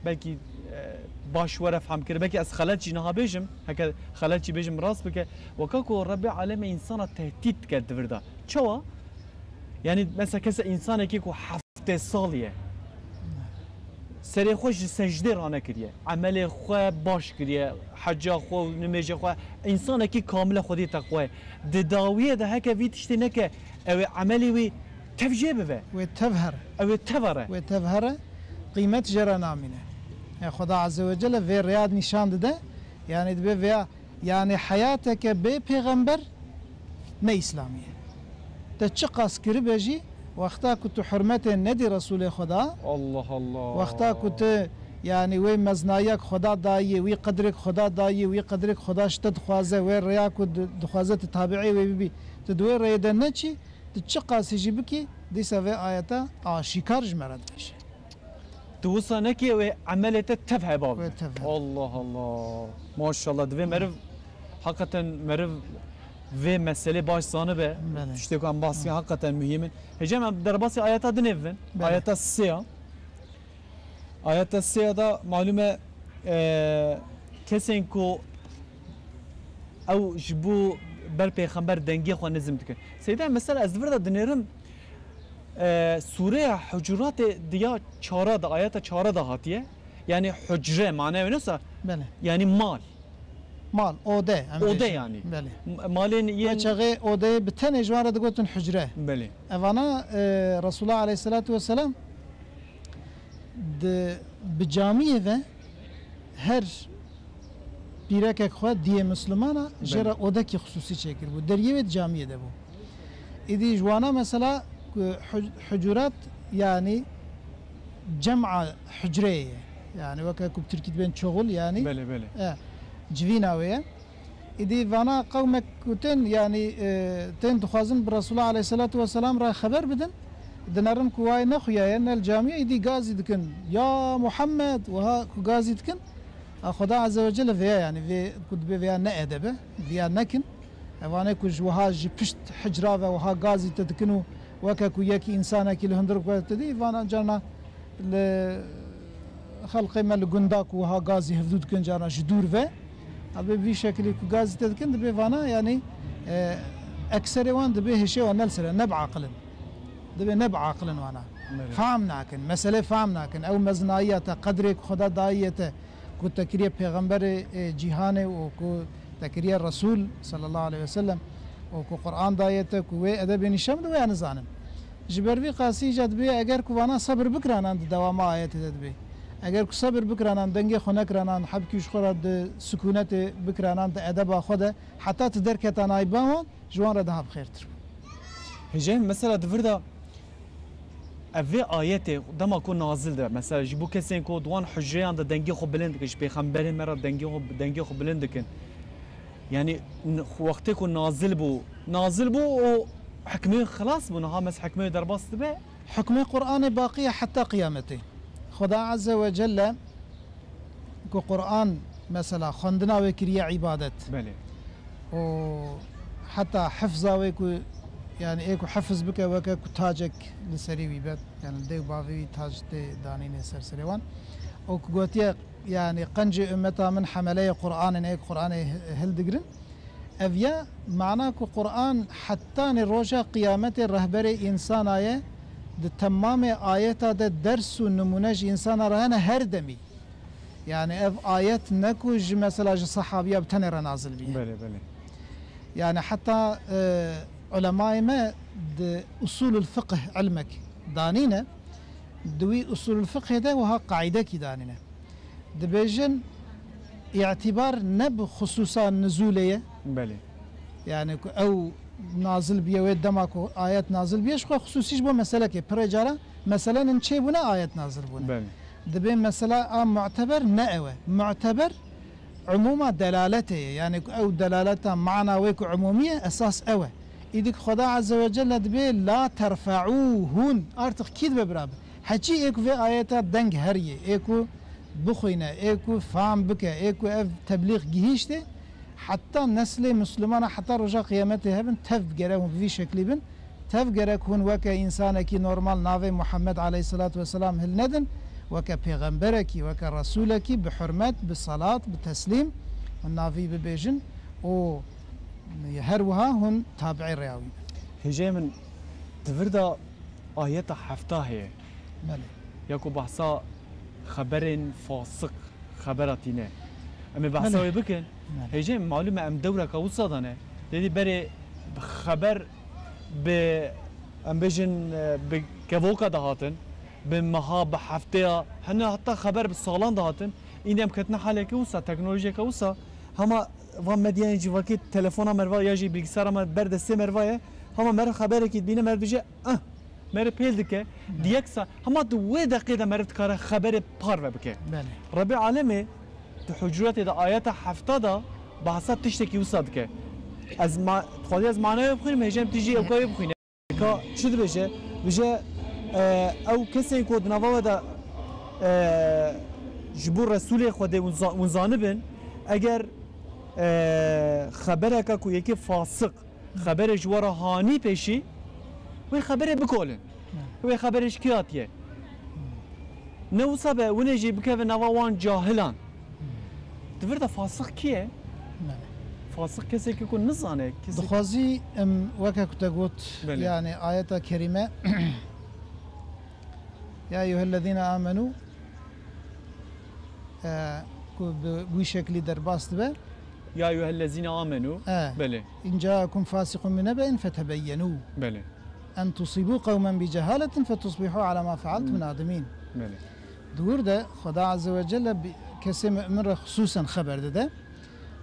belkî, e, baş were fam kir, belkî ez xelet jî niha bêjim, heke xelet jî bêjim rast bike. Weka ku Rebbê Alemê însana tehdît dike di vir de. Çawa? Yani, mesela, kese, însanekî ku heft heftê salî ye. Serê xwe ji secdê ranekiriye. Emelê xwe baş kiriye. Heca xwe û nimêjê xwe. Însanekî kamile Xwedî teqwa ye. Di dawiyê de heke vî tiştê neke, ew ê emelê wî tev jê bibe. Wê tev here. Ew ê tev here. Wê tev here. Qîmet jê re namîne. E, Xweda Azze ve Celle vê rêya nîşan dide. Yani dibe vêya Yani heyateke bê pêxember ne îslamî ye. Te çiqas kiribe jî, wexta ku tu hurmetê nedî Resûlê Xweda, Allah Allah. Wexta ku tu, yani, wê meznayek Xweda dayî, wî qedrêk Xweda dayî, wî qedrêk Xweda ji te dixwaze, wê rêya ku di-, dixwaze tu tabi'ê wê bibî, tu di wê rêyê de neçî, tu çiqasî jî bikî, dîsa vê ayeta aşîkar ji me re dibêje. Tu wisa nekî, ew ê emelê te tev heba be. Wê tev heba. Allah Allah. Maşallah. Divê meriv, hakikaten meriv vê meselê baş zanibe. Belê. Tiştê ku em bahs kirin, hakikaten muhîm in. Hêja min, em derbasî ayeta dinê bibin. Belê. Ayeta sê ya. Ayeta sê ya da malûm e, e, kesên ku ew ji bo ber pêxember dengê xwe nizm dikin. Seyda, mesela ez vir de dinêrim, e, Sûreya Hucuratê diya çara de, ayeta çara de hatiye. Yani hucre, manaya wê ne sa? Belê. Yani mal. Mal, ode, em Ode bêjin. Yani. Belê. M-, malên Wê yên çaxê odeyê bi tenê ji wan re digotin hucre. Belê. Evana, e, Resulullah aleyhissalatu vesselam di, bi camiyê ve her pîrekek xwe diyê Mislimana jê re Belê. Odekî xisûsî çêkiribû. Deriyê wê di camiyê de bû. Îdî ji wana mesela ku hu-, hucurat, yani cem'a hucreyê ye. Yani weke ku bi tirkî dibên çoxul, yani, Belê, belê. E, civîna wê ye. Îdî vana qewmek ku tên, yani, e, tên dixwazin bi Resulullah aleyhissalatu vesselam re xeber bidin, dinerin ku wayê nexuyaye, ne li camiyê, îdî gazî dikin. "Ya Muhammed!" Wiha ku gazî dikin, a Xweda Azze ve Celle vêya, yani, vê ku dibe vêya ne edebe, vêya nekin. Evanê ku ji wiha ji pişt hicra ve wiha gazî te dikin û weke ku yekî însanekî li hundir ku te dî, vana carna li xelqê me li gunda ku wiha gazî hevdû dikin carna ji dûr ve. Ev vî şekilî ku gazî te dikin dibê vana, yanî, e, ekserê wan dibê hêşê wan ne li ser e, ne bi aqil in. Dibê ne bi aqil in wana. Belê. Fam nakin, meselê fam nakin. Ew mezinayiya te, qedrê ku Xweda dayiye te, ku te kiriye pêxemberê, e, cîhanê û ku te kiriye Resûl sallallahu aleyhi ve sellem û ku Qur'an daye te, ku wê edebê nîşan bide, wê ya nizanin. Ji ber vî qasî îca dibê eger ku vana sebir bikiranan di dewama ayetê de dibê. Eger ku sebir bikiranan, dengê xwe nekiranan, hebkî ji xwe re di sikûnetê bikiranan, di edeba xwe de, heta tu derketa nayba wan, ji wan re daha bi xêrtir bû. Hêjayê min, mesela di vir de ev vê ayetê dema ku nazil dibe, mesela ji bo kesên ku di wan hucreyan de dengê xwe bilind dikin, ji pêxemberê me re dengê xwe, dengê xwe bilind dikin. Yanî n-, wextê ku nazil bû, nazil bû û hikmê xilas bû, niha mes hikmê derbas dibe. Hikmê Qur'anê baqî ye heta qiyametê. Xweda Azze ve Celle ku Qur'an, mesela, xwendina wê kiriye îbadet. Belê. Û heta hifza wê ku, yani, ê ku hifiz bike, weke ku tacek li serî wî be, yani, li dê û bavê wî tac tê danînê ser serê wan. Û ku gotiye, yani, qencê ummeta min hemeleyê Qur'an in, ê ku Qur'anê hi-, hildigirin. Ev ya mana ku Qur'an hetanê roja qiyametê rehberê însana ye, di temamê ayeta de ders û nimûne ji însana re hene her demî. Yani ev ayet ne ku ji mesela ji sehabiya bi tenê re nazil bîye. Belê, belê. Yani heta, e, ulemayê me di usulul fiqh ilmek danîne, di wî usulul fiqhê de wiha qaîdekî danîne. Dibêjin, îtibar ne bi xusûsa nizûlê ye. Belê. Yani ku ew nazil biye, wê dema ku ayet nazil biye, ji xwe xusûsî ji bo meselekê. Pirê cara meselenin çêbûne ayet nazil bûne. Belê. Dibê mesela a mu'teber ne ew e. Mu'teber umûma delaletê ye. Yani ku ew delaleta mana wê ku umûmî ye, esas ew e. Îdî ku Xweda Azze ve Celle dibê, "La terfe'û", hûn, artık kî dibe birabe? Heçî ê ku vê ayeta deng heriyê, ê ku bixwîne, ê ku fam bike, ê ku ev teblîx gihîştê, heta neslê Mislimana, heta roja qiyametê hebin, tev gere hûn bi vî şeklî bin, tev gerek hûn weke însanekî normal navê Muhammed aleyhisselatu vesselam hilnedin, weke pêxemberekî, weke resûlekî bi hurmet, bi salat, bi teslîm hûn navî bibêjin û her wiha hûn tabi'ê rêya wî bin. Hêjayê min, di vir de ayeta hefta heye. Belê. Ya ku behsa xeberên fasik, xebera tîne. Em ê behsa Belê. wê bikin. Belê. Hêjayê min, malûm e em dewreka wisa de ne. Têdî berê xeber bi, em bêjin, e, bi kevoka dihatin, bi meha, bi hefteya, hene heta xeber bi salan dihatin. Îndî em ketine haleke wisa, teknolojiyeke wisa, hema van medyayên civakî, telefona merva ya jî bilgisayara me ber destê merva ye, hema meriv xeberekî dibîne, meriv dibêje, "Ah, meriv pêl dike." Belê. Di yek sa-, hema di wê deqê de meriv dikare xeberê parve bike. Belê. Rebê alemê di Hucuratê de ayeta hefta de behsa tiştekî wisa dike. Ez ma-, dixwazî ez manayê bixwînim, hêjayê min tu jî ewka wê bixwîne. Ka çi dibêje? Dibêje, e, ew kesên ku di nava we de, e, ji bo Resûlê Xwedê hûn za-, hûn zanibin, eger, e, xebereke ku yekê fasik xeberê ji we re hanî pêşî, wê xeberê bikolin. Wê xeberê ji kê hatiye? Ne wisa be, winê jî bikeve nava wan cahilan. Di vir de fasik kî ye? Belê. Fasik kesekî ku nizane, kesek- Dixwazî em weke ku te got, Belê. yani ayeta kerîme, "Ya eyyuhellezîne amenû", e, ku bi wî şeklî derbas dibe. "Ya eyyuhellezîne amenû." E. Belê. "İn ca'ekum fasiqun bi nebe'in fetebeyyenu." Belê. "En tusîbû qewmen bi cehaletin fetusbihû ala ma fealtum nadimîn." Belê. Di wir de Xweda Azze ve Celle bi kesê mu'min re xisûsen xeber dide.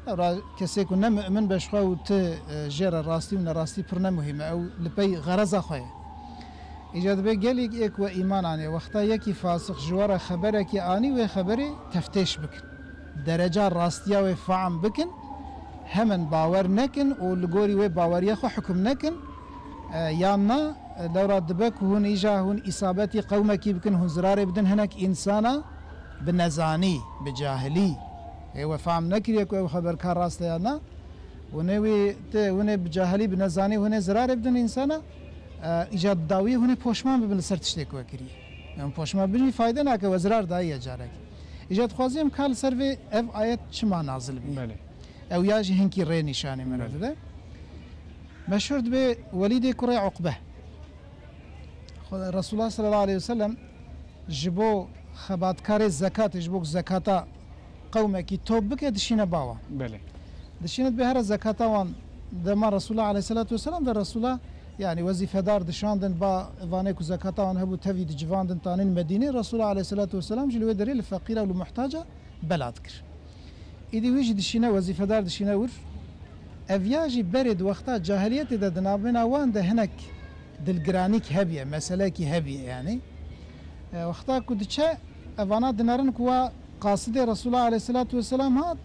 Ra-, kesê ku ne mu'min be, ji xwe û ti, e, jê re rastî û nerastî pir ne muhîm e. Ew li pey xereza xwe ye. Îca dibe gelîk ê ku we îman aniye, wexta yekî fasix ji we re xeberekî anî, wê xeberê teftêş bikin. Dereca rastiya wê fehm bikin, hemen bawer nekin û li gorî wê baweriya xwe hukum nekin, e, yan na, e, lewra dibe ku hûn îja hûn îsabetî qewmekî bikin, hûn zirarê bidin hinek însana bi nezanî, bi cahilî. Ê we fehm nekiriye ku ew xeber ka rast e yan na. Hûnê wî tê, hûnê bi cahilî, bi nezanî, hûnê zirarê bidin însana, e, îca dawiyê hûnê poşman bibin li ser tiştê ku we kiriye. Em poşman bin jî fayde nake, we zirar dayiye carek. Îca dixwazî em ka li ser vê ev ayet çima nazil bî. Belê. Ew ya jî hinkî rê nîşanî me re Belê. dide. Meşhur dibe Welîdê kurê Uqbe. Xwe-, Resulullah sallallahu aleyhi ve sellem ji bo xebatkarê zekatê, ji bo ku zekata qewmekî top bike, dişîne ba wan. Belê. Dişîne dibe here zekata wan dema Resulullah aleyhissalatu vesselam de Resulullah, yani wezîfedar dişandin ba vanê ku zekata wan hebû tevî dicivandin tanîn Medînê. Resulullah aleyhissalatu vesselam jî li wê derê li feqîra û li muhtaca bela dikir. Îdî wî jî dişîne, wezîfedar dişîne wir. Ev ya jî berê di wexta cahiliyetê de di navbêna wan de hinek dilgiranîk hebiye, meselekî hebiye yani. E, wexta ku diçe, evana dinerin ku wa qasidê Resulullah aleyhissalatu vesselam hat,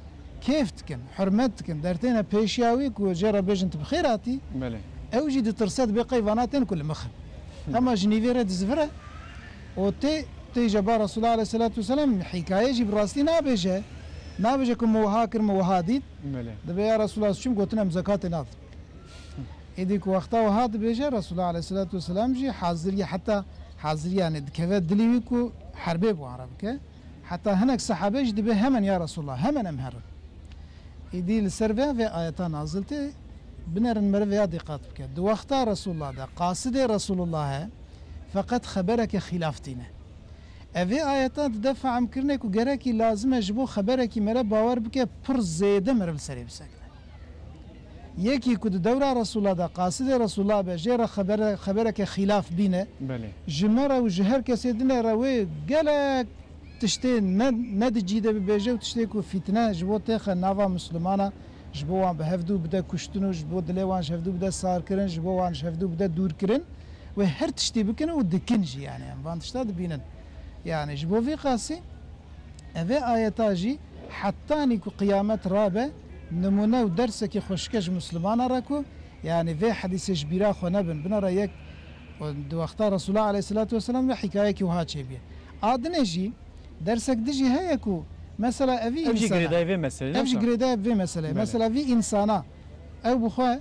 kêf dikin, hurmet dikin, dertêne pêşiya wî ku jê re bêjin tu bi xêr hatî. Belê. Ew jî ditirse, dibê qey vana tên ku li mix in. Hı. Hema ji nîvê re dizivire û tê, tê jeba Resulullah aleyhissalatu vesselam hikaye jî bi rastî nabêje. Nabêje ku min wiha kir, min wiha dît. Belê. Dibê ya Resulullah, çim gotin em zekatê nadin. Êdî ku wexta wiha dibêje, Resulullah aleyhissalatu vesselam jî hazir ye, heta hazir yani dikeve dilî wî ku herbê bi wan re bike. Heta hinek sehabe jî dibê hemen ya Resulullah, hemen em herin. Êdî li ser vê, vê ayeta nazil tê, binerin meriv ya dîqat bike. Di wexta Resulullah de, qasidê Resulullah e, feqet xebereke xîlaf tîne. Ev vê ayeta dide fehmkirinê ku gerekî lazim e ji bo xeberekî mere bawer bike, pir zêde meriv li serê bisekine. Yekî ku di dewra Resulullah de, qasidê Resulullah be, jê re xebere-, xebereke xîlaf bîne, Belê. ji me re û ji her kesê dinê re wê gelek tiştê ne, ne di cî de bibêje û tiştê ku fîtne ji bo têxe nava Mislimana, ji bo wan bi hevdû bide kuştin û ji bo dilê wan ji hevdû bide sarkirin, ji bo wan ji hevdû bide dûrkirin, wê her tiştî bikin û dikin jî, yani em van tişta dibînin. Yani ji bo vî qasî ev ê ayeta jî hetanî ku qiyamet rabe, nimûne û dersekî xweşik e ji Mislimana re ku, yani vê hedîsê ji bîra xwe nebin. Binera yek, di wexta Resulullah aleyhissalatu vesselam ve hikayekî wiha çêbîye. A dinê jî dersek dijî heye ku mesela evî Ev jî insana girêdayî vê meselê, Ev jî ne? girêdayî vê meselê. Belê. Mesela vî insana ew bi xwe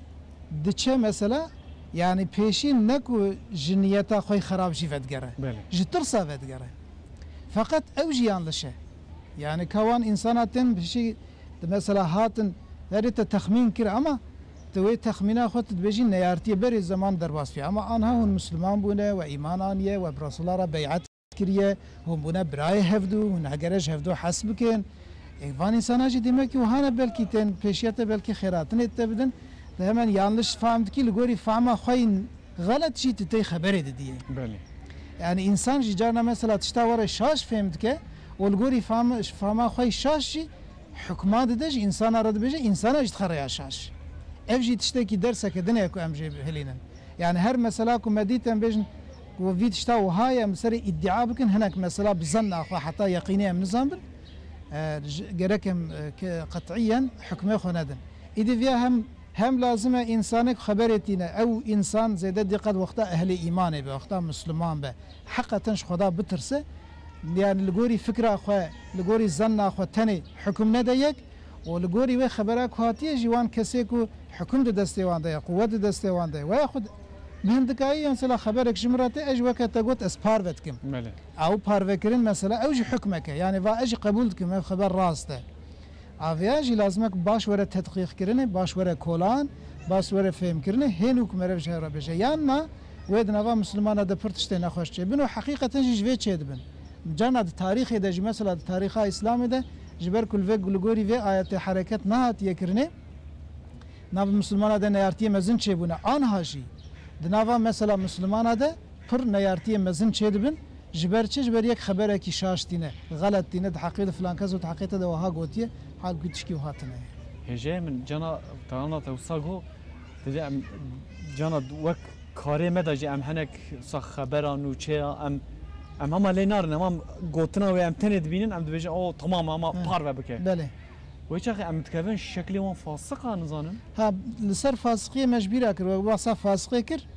diçe mesela, yani pêşî ne ku ji niyeta xwe xerab jî vedigere. Belê. Ji tirsa vedigere. Feqet ew jî yanliş e. Yani ka wan insana tên pêşî di mesela hatin herê te texmîn kir ama tu wê texmîna xwe tu dibêjî neyartiyê berê zeman derbas bî. Ama anha hûn Misliman bûne, we îman aniye, we bi Resulullah re beyet kiriye, hûn bûne birayê hevdû, hûn hegere ji hevdû hes bikin. Ê, van însana jî demek ki wiha ne, belkî tên pêşiya te belkî xêratinê te bidin. Te hemen yanlış fam dikî, li gorî fama xwe yî xelet jî tu tey xeberê didiyê. Belê. Yani însan jî carna mesela tişta were şaş fêm dike û li gorî fam-, fama xwe yî şaş jî hukma dide ji însana re dibêje, însana jî dixe rêya şaş. Ev jî tiştekî derseke din e ku em jê bihilînin. Yani her mesela ku me dît em bêjin ku vî tişta wiha ye, em li serê îddia bikin, hinek mesela bi zenna xwe heta yeqînê em nizanbin. E, ji, gerek em, e, ke qet'iyen hukmê xwe nedin. Îdî viya hem, hem lazim e însanek xeberê tîne. Ew însan zêde dîqet wexta ehlê îmanê be, wexta Misliman be. Heqeten ji Xweda bitirse, yani li gorî fikra xwe, li gorî zenna xwe tenê hukum nede yek û li gorî wê xebera ku hatiye jî wan kesê ku hukum di destê wan de ye, quwet di destê wan de ye. Weya xwe bi hindikayî mesela xeberek ji min re tê, ez jî weke te got ez parve dikim. Belê. Ew parvekirin mesela ew jî hukmek e. Yani va ez jî qebûl dikim, ev xeber rast e. Aviya jî lazim e ku baş were tedqîqkirinê, baş were kolan, baş were fêmkirinê, hên û ku meriv ji hev re bêje. Yan na wê di nava Mislimana de pir tiştê nexweş çêbin û heqîqeten jî ji vê çêdibin. Carna di tarîxê de jî, mesela di tarîxa Îslamê de, ji ber ku li vê, li gorî vê ayetê hereket nehatiye kirinê, nav Mislimana de neyartiyê mezin çêbûne. Anha jî di nava mesela Mislimana de pir neyartiyê mezin çêdibin. Ji ber çi? Ji ber yek xeberekî şaş tîne, xelet tîne, di heqê de filan kes û di heqê te de wiha gotiye, halbûkî tişkî wiha tine ye. Hêjayê min, cana, tarana te wisa got, dibê em, cana, wek karê me de jî em hinek wisa xebera nûçe ya, em, em hema lê narin, hema gotina wê em tenê dibînin, em dibêjin, o, tamam, hema He. parve bike. Belê. Wê çaxê em dikevin şeklê wan fasiq a, nizanim. Ha, li ser fasiqiyê me ji bîra kir, we behsa fasiqê kir.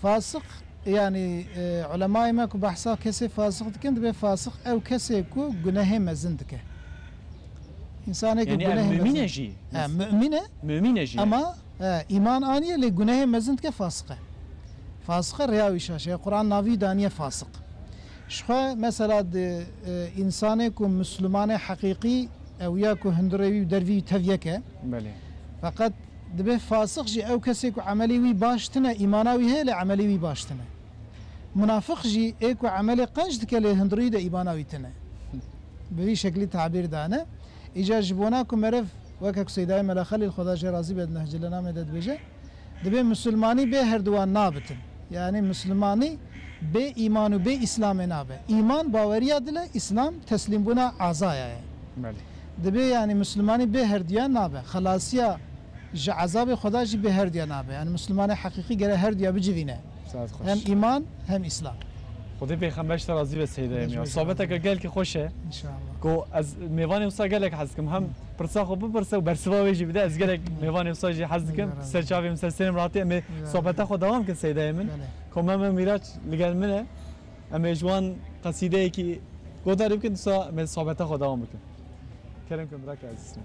Fasiq, yani, e, ulemayê me ku behsa kesê fasiq dikin, dibê fasiq ew kesê ku gunehê mezin dike. Însanê ku Yani, em gunehê mümîn e mezin. Jî. He, mümîn e. Mümîn e jî. Ama, he, îman aniye lê gunehê mezin dike, fasiq e. Fasiq e, rêya wî şaş e. Quran navî daniye fasiq. Ji xwe mesela di, e, însanê ku Mislimanê heqîqî ew ya ku hundirê wî û dervî wî tev yek e. Belê. Feqet dibe fasiq jî ew kesê ku emelê wî baş tine, îmana wî heye lê emelê wî baş tine. Munafiq jî ê ku emelê qenc dike lê hundirî de îmana wî tine. Bi vî şeklî tabîr dane. Îcar ji bona ku meriv weke ku Seydayê Mela Xelîl, Xweda jê razî be, di Nehcil Enamê de dibêje, dibê misilmanî bê herduwan nabitin. Yani misilmanî bê îman û bê îslamê nabe. Îman baweriya dil e, îslam teslîmbûna azaya ye. Belê. Dibê yani misilmanî bê herduyan nabe. Xelasiya ji ezabê Xweda jî bê herduya nabe. Yani misilmanê heqîqî gere herduya bicivîne. Saet xweş. Hem îman hem îslam. Xwedê pêxember ji te razî be Seyda Xwedê Emîn. ji we Sohbeteke razî be. Gelkî xweş e. İnşallah. Ku ez mêvanê wisa gelek hez dikim. Hem pirsa xwe bipirse û bersiva wê jî bide. Ez gelek mêvanê wisa jî hez dikim. Allah razî Ser be. Çavê min, ser serê min ratî. Em ê Allah razî be. Sohbeta xwe dewam kin Seyda Emîn. Belê. Komem Mîraç li gel min e. Em ê ji wan qesîdeyekî godarî bikin, dîsa em ê sohbeta xwe dewam bikin. Kerem kin birake ezîz min.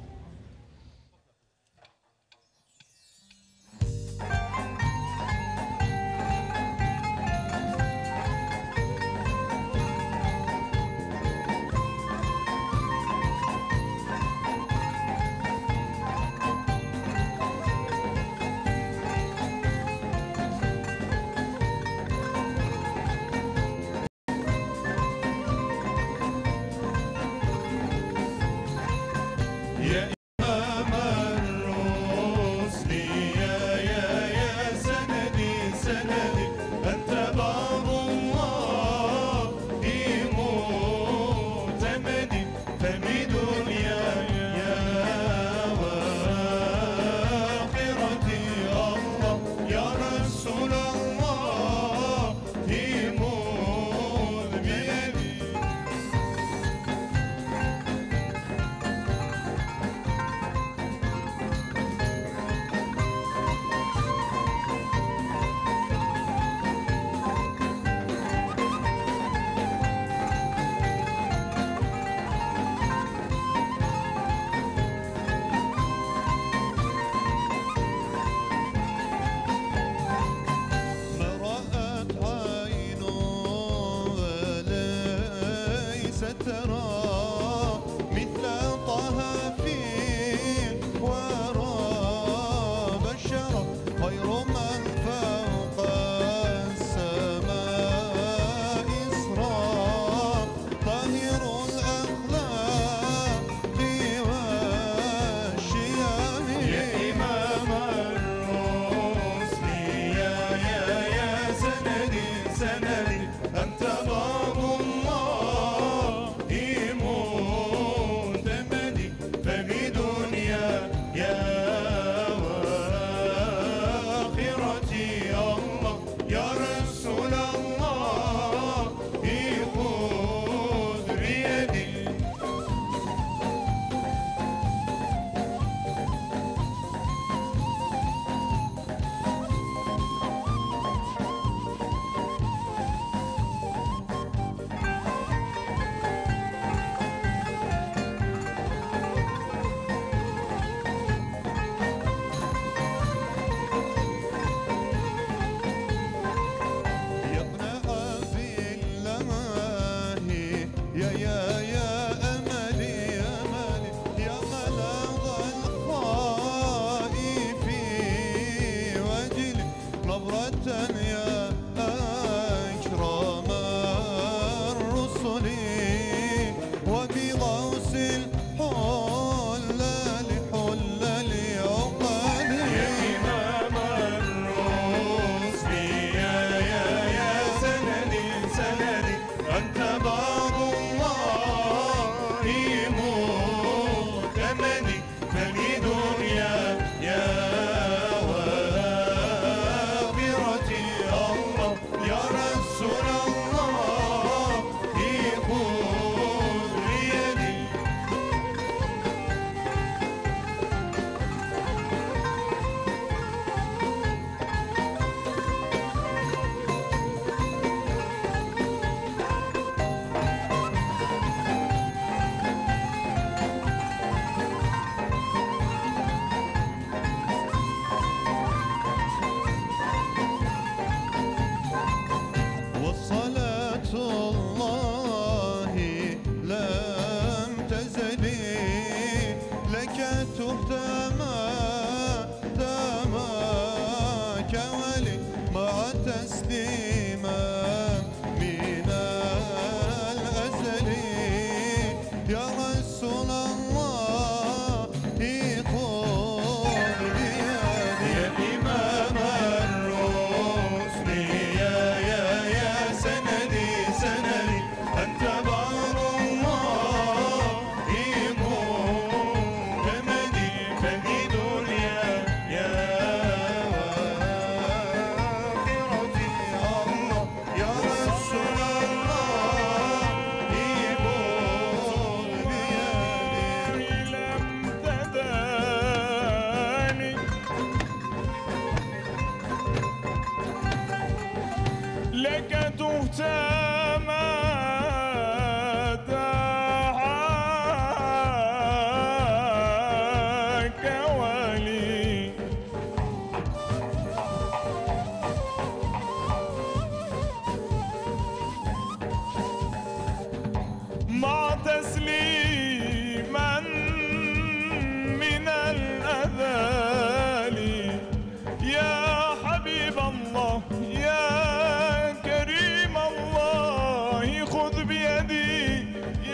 خذ بيدي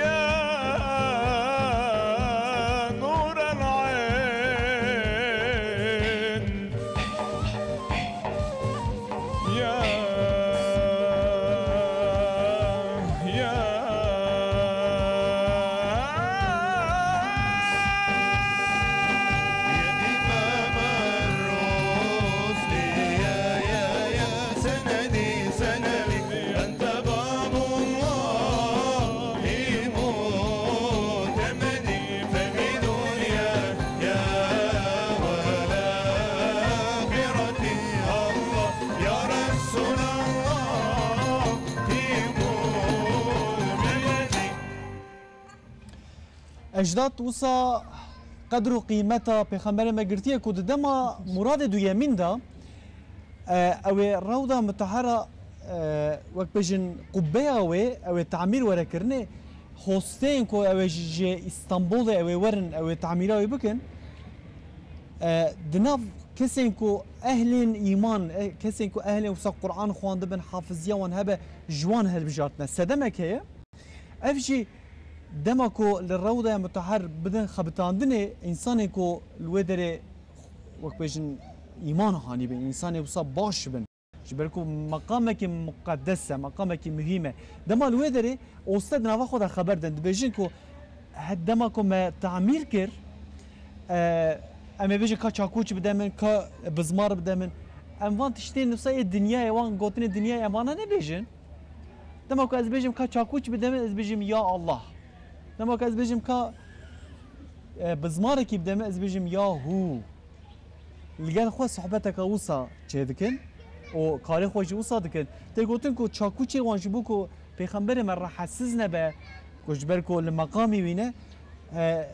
يا نور العين. يا، يا، يا إمام الرسل، يا، يا، يا سندي، سندي، أنت باب الله مؤتمدي، ففي دنياي وآخرتي الله، يا رسول الله مؤتمدي. Ecdad wisa qedr û qîmeta Pêxemberê me girtiye ku di dema Muradê duyemîn de, e, ew ê Rewda Mutehera, e, wek bêjin qubbeya wê, ew ê tamîr were kirinê, hosteyên ku ew ê ji, ji Îstanbulê ew ê werin, ew ê tamîra wê bikin, e, di nav kesên ku ehlên îman, e, kesên ku ehlên wisa Quran xwendibin, hafiziya wan hebe, ji wan hilbijartine. Sedemek heye. Ev jî dema ku li Rewdaya Mutehher bidin xebitandinê, însanên ku li wê derê, wek bêjin, îman hanî bin, însanê wisa baş bin. Ji ber ku meqamekî muqedes e, meqamekî muhîm e. Dema li wê derê oste di nava xwe de xeber din, dibêjin ku he dema ku me tamîr kir, e, em ê bêjin ka çakûç bide min, ka bizmar bide min. Em van tiştên wisa ê dinyayê, wan gotinê dinyayê, em vana nebêjin. Dema ku ez bêjim ka çakûç bide min, ez bêjim ya Allah. Dema ku ez bêjim ka, e, bizmarekî bide min, ez bêjim ya hû. Li gel xwe sohbeteke wisa çêdikin û karê xwe jî wisa dikin. Tê gotin ku çakûçê wan ji bo ku Pêxemberê me rehetsiz nebe, ku ji ber ku li meqamî wî ne, e,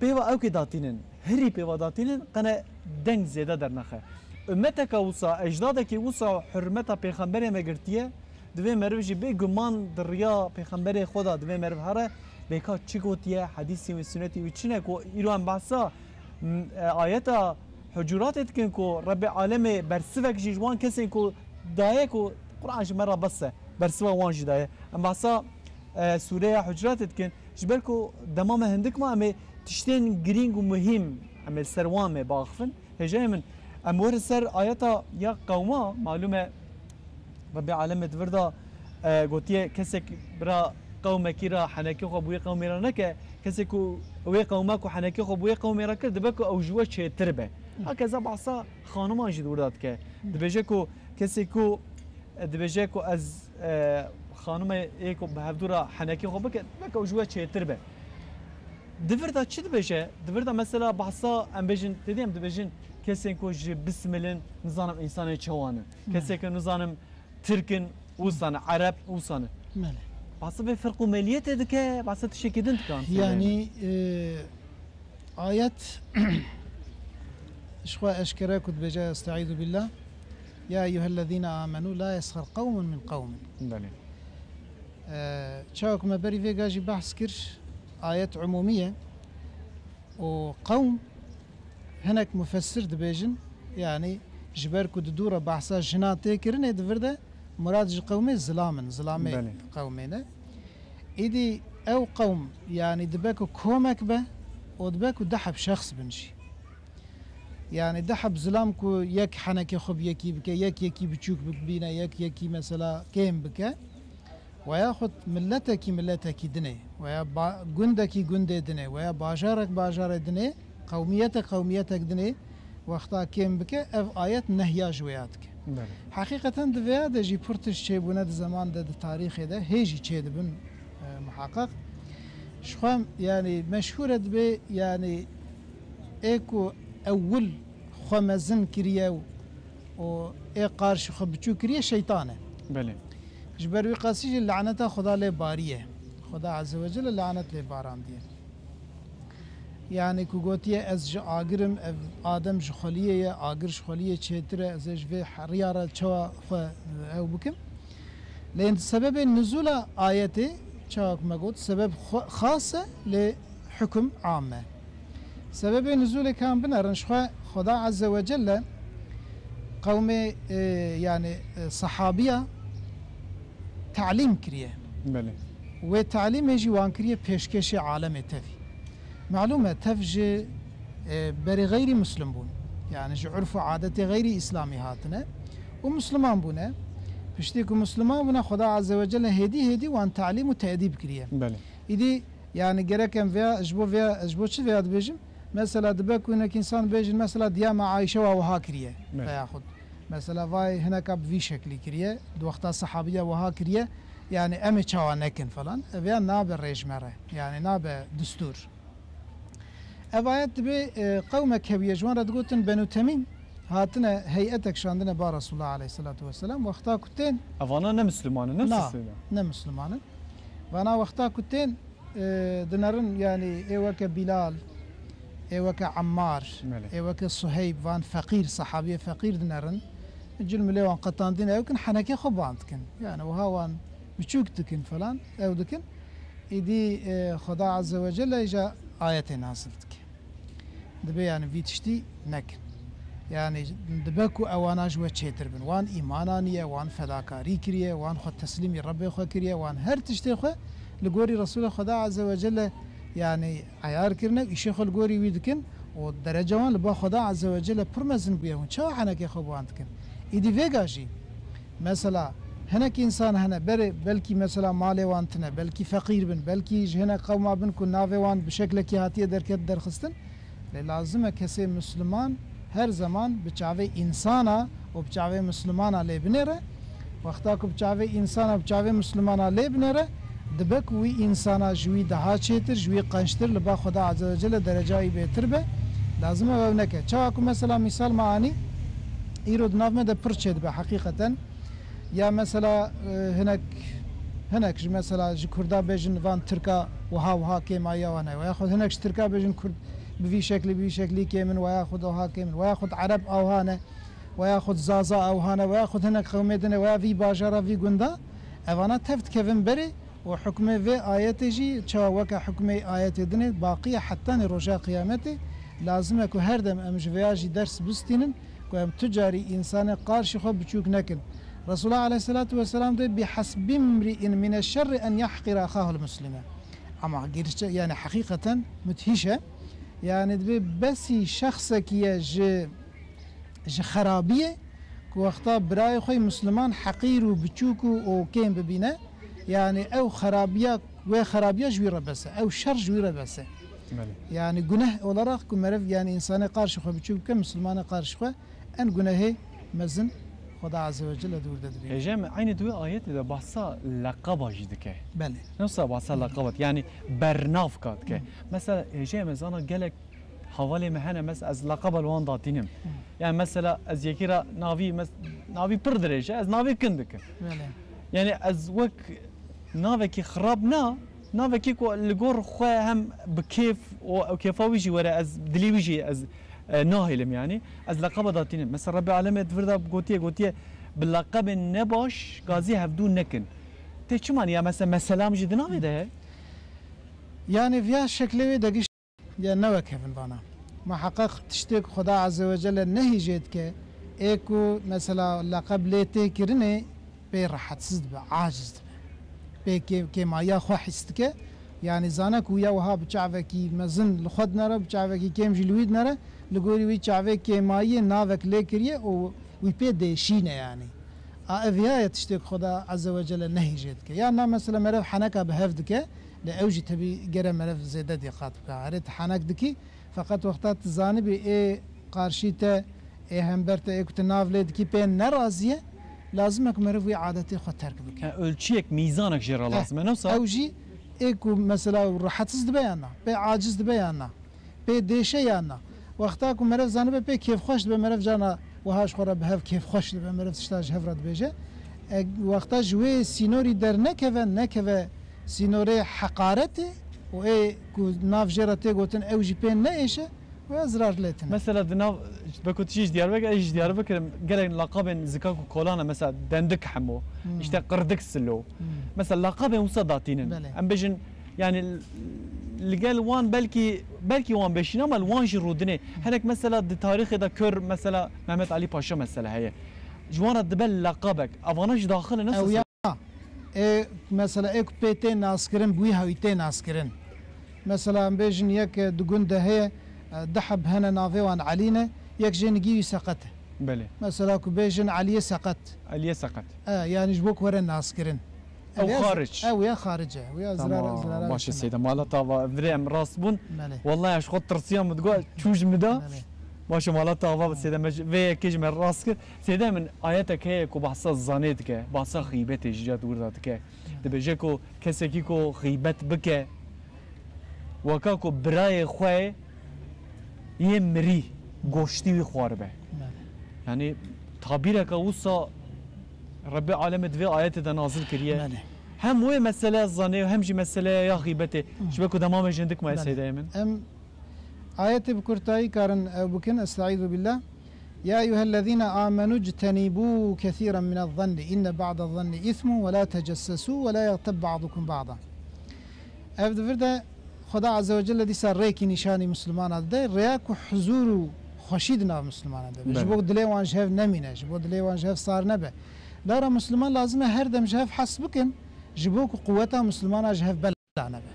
pêva ewkê datînin, hirî pêva datînin, qene deng zêde dernexe. Ummeteke wisa, ecdadekî wisa hurmeta Pêxemberê me girtiye, divê meriv jî bê guman di riya Pêxemberê xwe de divê meriv here, bê ka çi gotiye, hedîsê wî, sunetê wî çi ne ku îro em behsa, m, e, ayeta Hucuratê dikin ku Rebbê Alemê bersivek jî ji wan kesên ku daye ku Quran ji me re bes e, bersiva wan jî daye. Em behsa, e, sûreya Hucuratê dikin, ji ber ku dema me hindik ma, em ê tiştên girîng û muhîm, em ê ser wan me biaxifin. Hêjayê min, em werin ser ayeta ya qewma, malûm e, Rebbê Alemê di vir de, e, gotiye, kesek bira qewmekî re henekê xwe bi wê qewmê re neke, kesek ku wê qewma ku henekê xwe bi wê qewmê re kir, dibe ku ew ji we çêtir be. Hakeza behsa xaniman jî di wir de dike. Dibêje ku kesek ku, e, dibêje ku ez, e, xanimê ê ku bi hevdû re henekê xwe bike, dibe ku ew ji we çêtir be. Di vir de çi dibêje? Di vir de mesela behsa, em bêjin, tê dî em dibêjin kesên ku ji Bismilin, nizanim însanê çawan in. Kesê ku nizanim Tirk in, wisa ne, Ereb, wisa ne. Belê. Behsa vê ferq û meliyetê dike, behsa tiştekî din dike. Yanî, e, ayet ji xwe eşkere ku dibêje, Estaizu billah, "Ya eyyuhellezîne amenû la yesxer qewmun min qewmin." Belê. E, çawa ku me berî vêga jî behs kir, ayet umûmî ye û qewm hinek mufessir dibêjin, yanî ji ber ku di dû re behsa jina tê kirinê, di vir de murad ji qewmê zilam in, zilamê Belê. qewmê ne. Îdî ew qewm, yanî dibe ku komek be û dibe ku du heb şexs bin jî. Yanî du heb zilam ku yek henekê xwe bi yekî bike, yek yekî biçûk bibîne, yek yekî mesela kêm bike. Weya xwe miletekî miletekî dinê, weya ba-, gundekî gundê dinê, weya bajarek bajarê dinê, qewmiyete qewmiyetek dinê, wexta kêm bike, ev ayet nehya ji wêya dike. Belê. Heqîqeten di vêya de jî pir tişt çêbûne di zeman de, di tarîxê de hê jî çêdibin, e, muheqeq. Ji xwe, yanî, meşhûr e, dibê, yanî, ê ku ewil xwe mezin kiriye û, û ê qarşî xwe biçûk kiriye şeytan e. Belê. Ji ber wî qasî jî laneta Xuda lê bariye. Xuda Azze ve Celle lanet lê barandiye. Yanî ku gotiye, "Ez ji agir im, ev Adem ji xweliyê ye, agir ji xweliyê çêtir e, ez ê ji vê riya re çawa xwe ew bikim?" Lê sebebê nuzula ayetê, çawa ku me got, sebeb xwe-, xas e, lê hukum am e. Sebebê nuzulê kan binerin, ji xwe Xuda Azze ve Celle qewmê, e, yanî, e, sehabiya talîm kiriye. Belê. Wê talîmê jî wan kiriye pêşkêşê alemê tevî. Malûm e, tev ji, e, berê xeyrî muslim bûn. Yani ji urf û adetê xeyrî îslamî hatine û musliman bûne. Piştî ku musliman bûne, Xweda Azze ve Celle hêdî hêdî wan talîm û te'dîb kiriye. Belê. Îdî, yani gerek em vêya, ji bo vêya, ji bo çi vêya dibêjim? Mesela dibe ku hinek însan bêjin, mesela diya me Ayşe wa wiha kiriye. Belê. Veya xud. Mesela vay hineka bi vî şeklî kiriye, di wexta sehabiya wiha kiriye, yani em ê çawa nekin falan. Ev ya nabe rêjmere, yani nabe distûr. Ev ayet dibê, e, qewmek hewiye, ji wan re digotin Benû Temîm, hatine heyetek şandine ba Resulullah aleyhisselatu vesselam, wexta ku tên Evana ne Müslüman in, ne Na, Müslüman. Ne Müslüman in. Vana wexta ku tên, e, dinerin, yani ê weke Bilal, ê weke Ammar, Belê. Ê weke Suheyb, van feqîr, sahabiyê feqîr dinerin. Cil milê wan qetandine ew kin, henekê xwe ban dikin. Yani wiha wan biçûk dikin falan, ew dikin. Îdî, e, Xweda Azze ve Celle îja ayetê nazil dike. Dibê yani vî tiştî nekin. Yani dibe ku ewana ji we çêtir bin. Wan îman aniye, wan fedakarî kiriye, wan xwe teslîmî Rebbê xwe kiriye, wan her tiştê xwe li gorî Resûlê Xweda Azze ve Celle yani eyar kirine, îşê xwe li gorî wî dikin û dereca wan li ba Xweda Azze ve Celle pir mezin bûye. Hûn çawa henekê xwe bi wan dikin? Îdî vêga jî, mesela, hinek însan hene, berê belkî mesela malê wan tine, belkî feqîr bin, belkî ji hinek qewma bin ku navê wan bi şeklekî hatiye derket derxistin. Lê lazim e kesê Müslüman her zeman bi çavê însana û bi çavê Müslümana lê binêre. Wexta ku bi çavê însana û bi çavê Müslümana lê binêre, dibe ku wî însana ji wî daha çêtir, ji wî qençtir li ba Xweda Azze ve Celle dereca wî bêtir be. Lazim e ew neke. Çawa ku mesela mîsal me anî, îro di nav me de pir çêdibe heqîqeten. Ya mesela, e, hinek, hinek ji mesela ji Kurda bêjin van Tirka wiha wiha kêmayiya wan heye. Weya xwe hinek ji Tirka bêjin Kurd bi vî şeklî, bi vî şeklî kêm in, weya xwe wiha kêm in. Weya xwe Ereb awha ne, weya xwe Zaza awha ne, weya xwe hinek qewmê din e, weya vî bajara, vî gunda. Evana tev dikevin berê û hukmê vê ayetê jî çawa weke hukmê ayetê din e, baqî ye hetanî roja qiyametê. Lazim e ku her dem em ji vêya jî ders bistînin. Ku em tu carî însanê qarşî xwe biçûk nekin. Resulullah aleyhisselatu vesselam dê, "Bihesbi mri'in mine şerri en yahqira ahahul muslime." Ama gerçe-, yani heqîqeten müthiş e. Yani dibê besî şexsekî ye ji, ji xerabiyê ku wexta birayê xwe Müslüman heqîr û biçûk û, û kêm bibîne. Yani ew xerabiya, wê xerabiya ji wî re bes e. Ew şer ji wî re bes e. Belê. Yani guneh olarak ku merev, yani însanê qarşî xwe biçûk bike, Müslümanê qarşî xwe en gunehê mezin Xweda Azze ve Celle dûr de dibîne. Hêje me eynî di wê ayetê de bahsa leqeba jî dike. Belê. Ne wisa bahsa leqeba dike, yani bernavka dike. Hı. Mesela hêje me zana gelek hevalê me hene, mes-, ez leqeba li wan datînim. Hı. Yani mesela ez yekî re navî, mes-, navî pir dirêj e, ez navê kin dikim. Belê. Yani ez wek navekî xirab na, navekî ku li gor xwe hem bi kêf û ew kêfa wî jî were, ez dilê wî jî ez, e, nahêlim yani. Ez leqeba datînim. Mesela Rebbê Alemê di vir de gotiye, gotiye, "Bi leqebên nebaş gazî hevdû nekin." Tê çima niye? Mesela meselam jî di navê de ye. Yani viya şeklê wê de giş Ya ne wek hevin vana. Muheqeq tiştê ku Xweda Azze ve Celle nehî jê dike, ê ku mesela leqeb lê tê kirinê, pê rehetsiz dibe, aciz dibe. Pê kê-, kêmayiya xwe hîs dike. Yani zane ku ya wiha bi çavekî mezin li xwe dinere, bi çavekî kêm jî li wî dinere, li gorî wî çavê kêmayiyê navek lê kiriye û wî pê dêşîne yani. A ev ya ye tiştê ku Xweda Azze ve Celle nehî jê dike. Ya na mesela merev heneka bi hev dike, lê ew jî tebî gere merev zêde dîqat bike. Erê tu henek dikî, feqet wexta tu zanibî ê qarşî te, ê hember te, ê ku tu nav lê dikî pê nerazî ye, lazim e ku merev wî adetê xwe terk bike. Ha, ölçüyek, mîzanek jê re Heh, lazim e, ne wisa? Ew jî ê ku mesela rehetsiz dibe ya na, pê aciz dibe ya na. Pê dêşe yan na. Wexta ku merev zanibe pê kêfxweş dibe, merev cana wiha ji xwe re bi hev kêfxweş dibe, merev tişta ji hev re dibêje. E, wexta ji wê sînorî dernekeve, nekeve sînorê heqaretê û ê ku nav jê re tê gotin ew jî pê neêşe, wê zirar lê tine. Mesela di nav, be ku tu jî ji Diyarbekir, ez jî ji Diyarbekir im, gelek laqabên zikak û kolan e, mesela dendik hemo, Hmm. işte qirdik silo. Hmm. Mesela laqabên wisa datînin. Belê. Em bêjin, Yani li gel wan belkî, belkî wan bêşîn ama li wan jî rûdinê. Hinek mesela di tarîxê de kör mesela Mehmet Ali Paşa mesela heye. Ji wan re dibe leqabek. Evana jî daxil in, ne Ew sese? Ya. Ê, mesela ê ku pê tê naskirin, bi wî hawî tê naskirin. Mesela em bêjin yek, e, di gund de heye, e, du heb hene navê wan Elî ne, yek jê nigî wî seqet e. Belê. Mesela ku bêjin Eliyê seqet. Eliyê seqet. E, yani ji bo ku were naskirin. Ew Ev ya xaric. Ew ya xaric e. Ew ya zirara, Tamam, zirara baş e dişine. Seyda. Mala tava virê em rast bûn. Belê. Wallahi ez ji xwe tirsiya min digot, çû ji min de. Belê. Baş e, mala tava Seyda, me ji, vê yekê ji me rast kir. Seyda, min ayetek heye ku bahsa zanê dike, bahsa xîbetê ji cihat wir de dike. Dibêje ku kesekî ku xîbet bike, weka ku birayê xwe yê mirî goştî wî xwaribe. Belê. Yani tabîreka wisa Rebbê alemê di vê ayetê de nazil kiriye. Belê. Hem wê meseleya zanê û hem jî meseleya ya xîbetê. Hı. Ji ber ku dema me jî hindik maye Belê. Seyda Emin. Em ayetê bi kurtayî karin ew bikin, Estaizu billah. Ya eyyuhellezîne amenû ctenîbû kesîren minez-zanni inne ba'dez-zanni îsmun ve la tecessesû ve la yexteb ba'dukum ba'da. Ev di vir de Xweda Azze ve Celle dîsa rêkî nîşanî Mislimana dide, rêya ku huzûr û xweşî di nav Mislimana de be. Ji Belê. bo dilê wan ji hev nemîne, ji bo dilê wan ji hev sar nebe. Lara Misliman lazim e her dem ji hev hes bikin, ji bo ku quweta Mislimana ji hev bela nebe.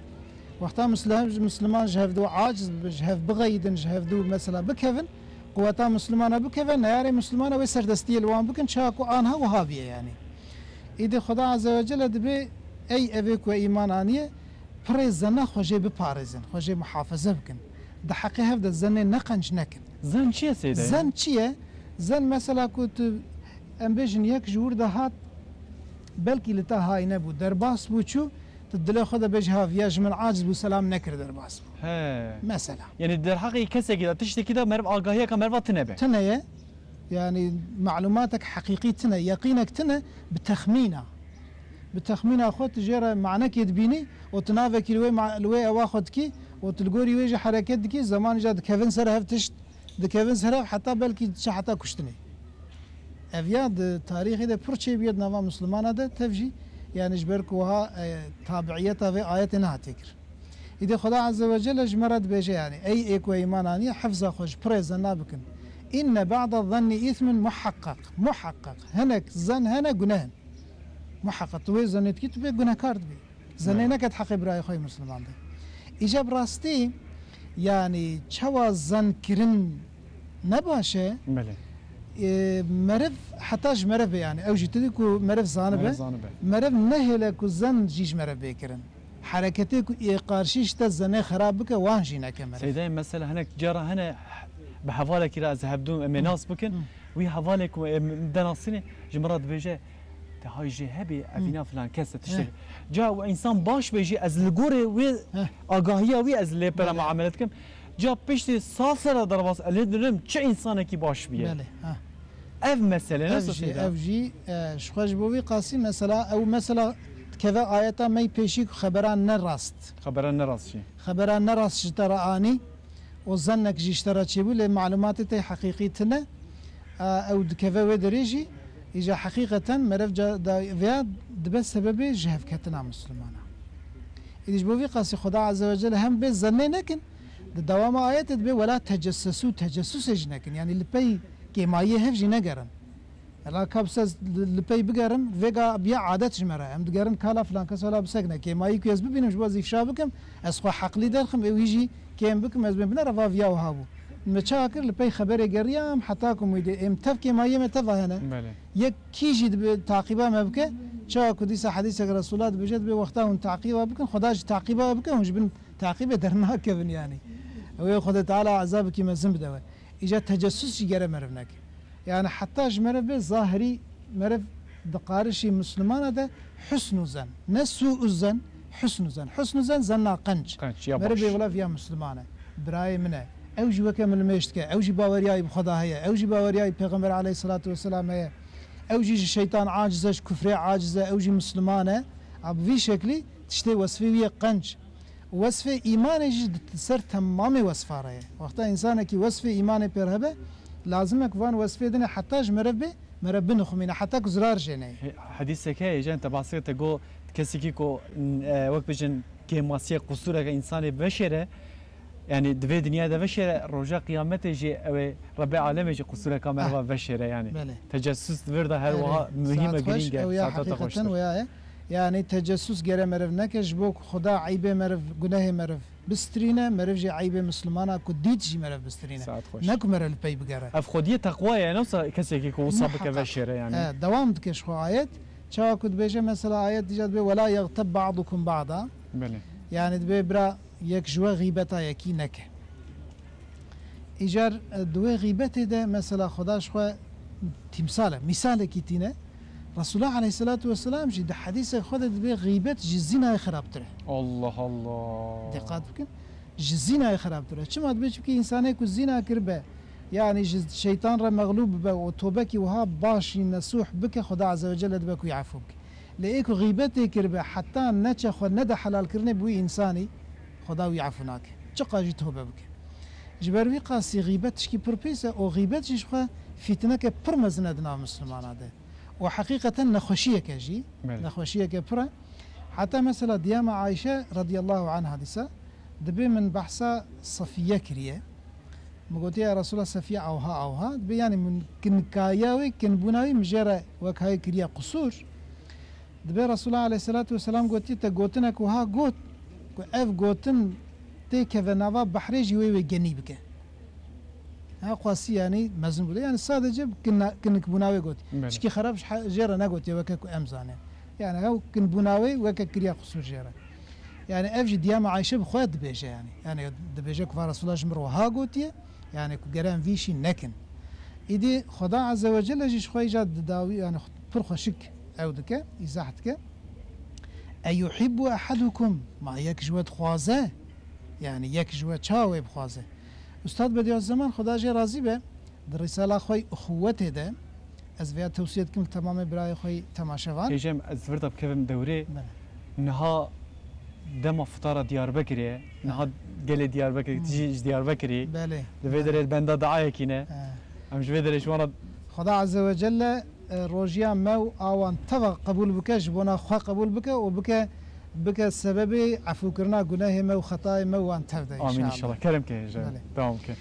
Wexta Misliman, Misliman ji hev dû aciz bibin, ji hev bixeyidin, ji hev dû mesela bikevin, quweta Mislimana bikeve, neyarê Mislimana wê serdestiyê li wan bikin, çawa ku anha wiha biye yani. Îdî Xweda Azze ve Celle dibê, ey evê ku îman aniye, pirê zena xwe jê biparêzin, xwe jê muhafeze bikin. Di heqê hev de zenê ne qenc nekin. Zen çi ye Seyda? Zen çi ye? Zen mesela ku tu, em bêjin yek ji wir de hat, belkî li te hay nebû, derbas bû çû, tu dilê xwe de bêjî ha viya ji min aciz bû, selam nekir derbas bû. He. Mesela. Yani derheqê kesekî de tiştekî de meriv agahiyeka meriva tine be. Tine ye. Yani malumatek heqîqî tine, yeqînek tine, bi texmîna. Bi texmîna xwe tu jê re manekê dibînî û tu navekî li wê ma-, li wê ewa xwe dikî û tu li gorî wê jî hereket dikî, zemanî ca dikevin ser hev tişt, dikevin ser hev heta belkî diçe heta kuştinê. Ev ya di tarîxê de pir çêbûye di nava Mislimana de, tev jî, yani ji ber ku wiha, e, tabiiyeta vê ayetê nehatiye kir. Îdî Xweda Azze ve Celle ji me re dibêje, yani, ey ê ku îman aniye, hifza xwe ji pirê zena bikin. Înne ba'da zannî îsmun muhaqqaq. Muhaqqaq. Hinek zen hene guneh in. Muhaqqaq. Tu wê zenê dikî, tu bê gunehkar dibî. Zenê Belê. neket heqê birayê xwe yê Misliman de. Îca bi rastî, yani, çawa zen kirin ne baş e, Belê. e, meriv heta ji meriv be, yani, ew jî tu dî ku meriv zanibe, Meriv zanibe. meriv nehêle ku zen jî ji meriv bê kirin. Hereketê ku ê qarşî ji te zenê xerab bike, wan jî neke meriv. Seydayê, mesela hinek cara hene bi hevalekî re ez hevdûm, em ê Hı. nas bikin. Hı. Wî hevalê ku em denasînê ji min re dibêje, "Te hay jê hebê, Hı. evîna filan kes e, tiştek." Heh. Ca û însan baş be jî, ez li gorê wê Heh. agahiya wî ez lê pera Belê. muamelet kim. Ca piştî sal sera derbas, ez lê dinim çi însanekî baş biye. Belê, ha. Ev mesele ne Ev jî, Seyda? ev jî, e, ji xwe ji bo vî qasî mesela, ew mesela dikeve ayeta me yî pêşî ku xeberan ne rast. Xeberan ne rast jî. Xeberan ne rast ji te re anî û zennek jî ji te re çêbû, lê malumatê te heqîqî tine. E, ew dikeve wê derê jî, îca heqîqeten merev ca-, da, veya dibe sebebê ji hevketina Mislimana. Îdî ji bo vî qasî Xweda Azze ve Celle hem bê zennê nekin, di dewama ayetê dibê, "Wela tecessesu", tecessûsê jî nekin. Yani li pey kêmayiyê hev jî negerin. Ela ka bi se li, li pey bigerin, vêga biya adet ji me re. Em digerin kala filan kes, wela bi se ne. Kêmayî ku ez bibînim ji bo ez îfşa bikim, ez xwe heqlî derxim, ê wî jî kêm bikim, ez bê binere va viya wiha bû. Me çawa kir, li pey xeberê geriyam, heta ku mûdê êm tev kêmayiyê me teva hene. Belê. Yek kî jî dibe taqîba me bike, çawa ku dîsa hedîsek Resulullah dibêje, dibê wexta hûn taqîba bikin, Xweda jî taqîba we bike, hûn ji bin taqîbê dernakevin yani. Ew ê Xwedê Teala ezabekî mezin bide we. Îca tecessûs jî gere meriv neke. Yani heta ji meriv bê zahirî meriv di qarişî Mislimana de husnû zen. Ne sû'û zen, husnû zen. Husnû zen zenna qenc. Qenc, ya Meriv baş. bê wela viya Misliman e. Birayê min e. Ew jî weke min li mêj dike. Ew jî baweriyayî bi Xweda heye. Ew jî baweriyayî Pêxember aleyhisselatu vesselam heye. Ew jî ji şeytan aciz e, ji kufrê aciz e. Ew jî Misliman e. A bi vî şeklî tiştê wesfê wî ye qenc. Wesfê îmanê jî di ser temamê wesfa re ye. Wexta însanekî wesfê îmanê pêr hebe, lazim e ku van wesfê din e heta ji meriv bê, meriv binixumîne, heta ku zirar jê neyê. He-, hedîsek heye, jên te bahs kir, te got, kesekî ku, e, wek bijin kêmasiyek, qusûreke însanê veşêre, yani di vê dinyayê de veşêre, roja qiyametê jî ew ê Rebbê alemê jî qusûreka meriva Ah. veşêre yani. Belê. Tecessûs di vir de her Erê, wiha muhîm e, saet xweş, girîng e, ew ya saeta te xweş heqîqeten be. Waya ye. Yani tecessûs gere meriv neke, ji bo ku Xuda eybê meriv, gunehê meriv bistirîne, meriv jî eybê Mislimana ku dît jî meriv bistirîne. Saet xweş. Ne ku meriv li pey bigere. Ev xwediyê teqwa ye, ne wisa kesekî ku wisa bike Muheqeq. Veşêre yani. E, dewam dike ji xwe ayet. Çawa ku dibêje mesela ayet dîca dibê, "Wela yexteb ba'dukum ba'da." Belê. Yani dibê bira yek ji we xîbeta yekî neke. Îcar, e, di wê xîbetê de mesela Xuda ji xwe tîmsal e, mîsalekî tîne. Resulullah aleyhisselatu vesselam jî di hedîsek xwe de dibê xîbet ji zînayê xirabtir e. Allah Allah. Diqat bikin. Ji zînayê xirabtir e. Çima dibê? Çimkî însanê ku zîna kiribe, yani ji şeytan re mexlûb bibe û tobekî wiha başî nesûh bike, Xuda Azze ve Celle dibe ku wî efû bike. Lê ê ku xîbetê kiribe, heta neçe xwe nede helalkirinê bi wî însanî, Xuda wî efû nake. Çiqa jî tobe bike. Ji ber wî qasî xîbet tişkî pir pîs e û xîbet jî ji xwe fîtineke pir mezin e di nav Mislimana de. Û heqîqeten nexweşiyeke jî, Belê. Nexweşiyeke pir e. Heta mesela diyama Ayşe radiyallahu anha dîsa, dibê min behsa Safiye kiriye. Min gotiye, "Ya Resulallah, Safiye awha awha." Dibê, yani min kinkaya wê, kinbûna wê min jê re wek hayê kiriye qisûr. Dibê Resulullah aleyhisselatu vesselam gotiye, te gotinek wiha got ku ev gotin têkeve nava behrê jî wê wê genî bike. Ha, qasî yani mezin bû. Yani sadece kinna-, kinikbûna wê got. Belê. Tişkî xerab ji he-, jê re negotiye weke ku em zanê. Yani ew kinbûna wê weke kiriye qisûr jê re. Yani ev jî diyama Ayşe bi xwe dibêje yani. Yani dibêje ku va Resulullah ji min re wiha gotiye. Yani ku gere em vî işî nekin. Îdî Xuda Azze ve Celle jî ji xwe îca di dawî, yani pir xweşik ew dike, îzah dike. "Eyuhibbu ehadukum", ma yek ji we dixwaze? Yani yek ji we çawa wê bixwaze? Ustad Bediüzzeman, Xuda jê razî be, di Risala xwe yê Uxuwetê de, ez vêya tewsiye dikim li temamê birayê xwe yê temaşevan. Hêjem, ez vir de bikevim dewrê. Belê. Niha dema fitara Diyarbekirê ye. Niha gelê Diyarbekirê, Hmm. tu jî ji Diyarbekirê. Belê. Li vê Belê. derê benda diayekî ne. He. Em ji vê derê ji wan re Xweda Azze ve Celle, e, rojiya me û a wan teva qebûl bike, ji bona xwe qebûl bike û bike, bike sebebê efûkirina gunehê me û xetayê me û wan tev de, Amîn înşallah. Kerem ke hêje. Belê. Dewam ke.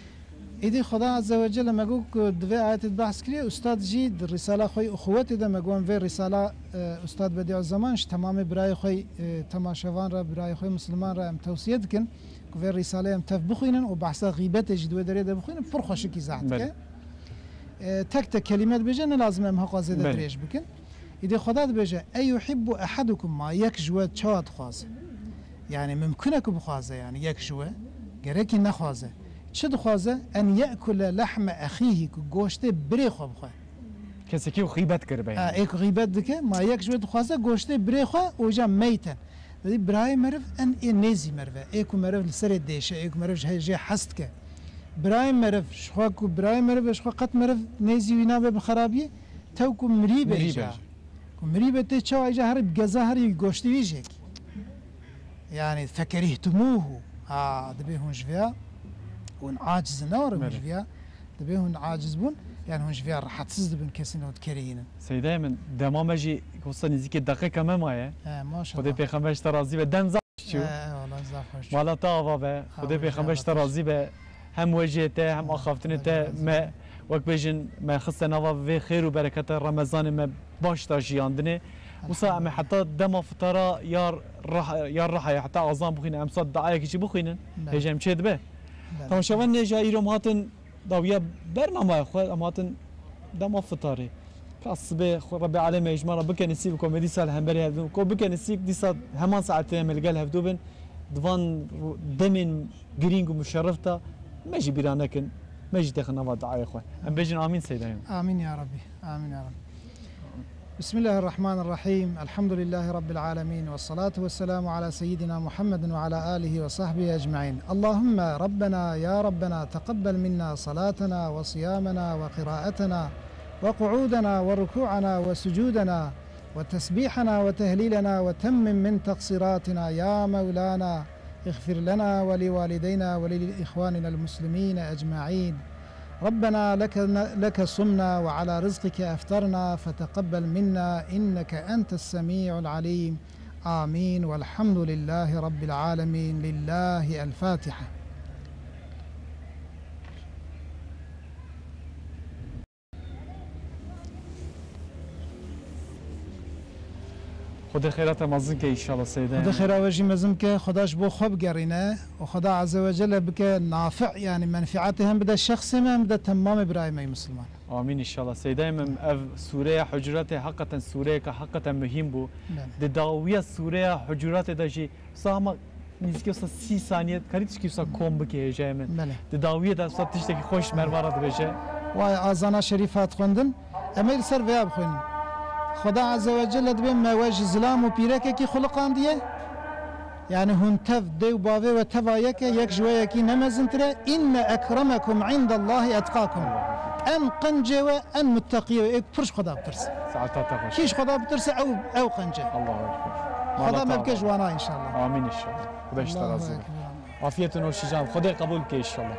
Îdî Xuda Azze ve Celle me got ku di vê ayetê de behs kiriye, Ustad jî di Risala xwe yê Uxuwetê de me got, em vê Risala, e, Ustad Bediüzzeman ji temamê birayê xwe, e, temaşevan re, birayê xwe Misliman re em tewsiye dikin ku vê Risaleyê em tev bixwînin û behsa xîbetê jî di wê derê de bixwînin, pir xweşik îzah dike. Belê. E, tek tek kelîme dibêje, ne lazim em hewqa zêde Belê. dirêj bikin. Îdî Xuda dibêje, "Eyuhibbu ehadukum", ma yek ji we çawa dixwaze? Yani mimkun e ku bixwaze, yani yek ji we. Gerekî nexwaze. Çi dixwaze? "En ye'kule lehme ehîhî", ku goştê birê xwe bixwe. Kesekî ku xîbet kiribe Ha, yani. Ê ku xîbet dike, ma yek ji we dixwaze goştê birê xwe û ja meyten. Dibê birayê meriv en ê nêzî meriv e. Ê ku meriv li serê dêşe, ê ku meriv ji he-, jê hez dike. Birayê meriv, ji xwe ku birayê meriv e, ji xwe qet meriv nêzî wî nabe bi xerabiyê. Tew ku mirî be Mirî îca. be. Ku mirî be tê çawa îca herî bi geza herî goştê wî jêkî. Yani, "Fekerîhtumuhu." Ha, dibê hûn ji vêya, hûn aciz in, ne were hûn Belê. ji vêya. Dibê hûn aciz bûn, yani hûn ji vêya rehetsiz dibin, kesên hûn dikerihînin. Seydayê min, dema me jî wisa nêzîkî deqeka me maye. He, maşallah. Xwedê Pêxember ji te razî be. Dem zaf çû. He, eyvallah, zaf xweş çû. Mala te ava be. Xwedê Amin, Pêxember ji te inşallah. razî be. Hem wêjeyê te, hem Amin. axaftinê Amin. te, Amin. me, wek bêjin, me xiste nava vê xêr û bereketa Remezanê me baş da jiyandinê. Wisa em ê Elhamdülillah. heta dema fitara ya rah-, ya rihayê, heta azan bixwînin, em sa diayekî jî bixwînin. Belê. Hêje em çê dibe. Belê. Temaşevan nêja îro em hatin dawiya bernamaya xwe, em hatin dema fitarê. Ka sibê xwe Rebê Alemê ji me re bike nesîb, ku me dîsa li hemberî hev dibin, ku bike nesîb dîsa heman saetê em ê li gel hev dû bin, di van demên girîng û muşerref de me jî bîra nekin, me jî têxin nava diayê xwe. Em bêjin amîn Seydayê min. Amin ya Rabbi. Amin ya Rabbi. بسم الله الرحمن الرحيم. الحمد لله رب العالمين. والصلاة والسلام على سيدنا محمد وعلى آله وصحبه أجمعين. اللهم ربنا يا ربنا تقبل منا صلاتنا وصيامنا وقراءتنا وقعودنا وركوعنا وسجودنا وتسبيحنا وتهليلنا وتمم من تقصيراتنا يا مولانا اغفر لنا ولوالدينا ولإخواننا المسلمين أجمعين. ربنا لك، لك صمنا وعلى رزقك أفطرنا فتقبل منا إنك أنت السميع العليم. آمين والحمد لله رب العالمين. لله الفاتحة. Xwedê xêrata mezin ke înşallah Seydayê. Xwedê xêra we jî mezin bike, Xweda ji bo xwe bigerîne û Xweda Azze ve Celle bike nafi, yanî menfiatê hem bide şexsê me hem bide temamê birayê me yê Misliman. Amîn înşallah. Seydayê min, ev sûreya Hucuratê heqeten sûreyeke heqeten muhîm bû. Belê. Di dawiya sûreya Hucuratê de jî wisa hema nîzikê wisa sî saniye, karî tişkî wisa kom bike hêjayê min. Belê. Di dawiyê de wisa tiştekî xweş merva re dibêje. Way azana şerîf hat xwendin. Em ê li ser vêya bixwînin. Xweda Azze ve Celle dibê me we ji zilam û pîrekekî xuliqandiye. Yani hûn tev, dê û bavê we teva yek e, yek ji we yekî ne mezintir e. Inne ekremekum indallahi etqakum. En qencê we, en muttaqiyê we, ê pir ji Xweda bitirse. Saeta te xweş. Kî ji Xweda bitirse, ew, ew qenc e. Allahu Ekber. Xweda me bike ji wana înşallah. Amîn înşallah. Xweda ji te razî be. Afiyet û noşîcan. Xwedê qebûl bike înşallah.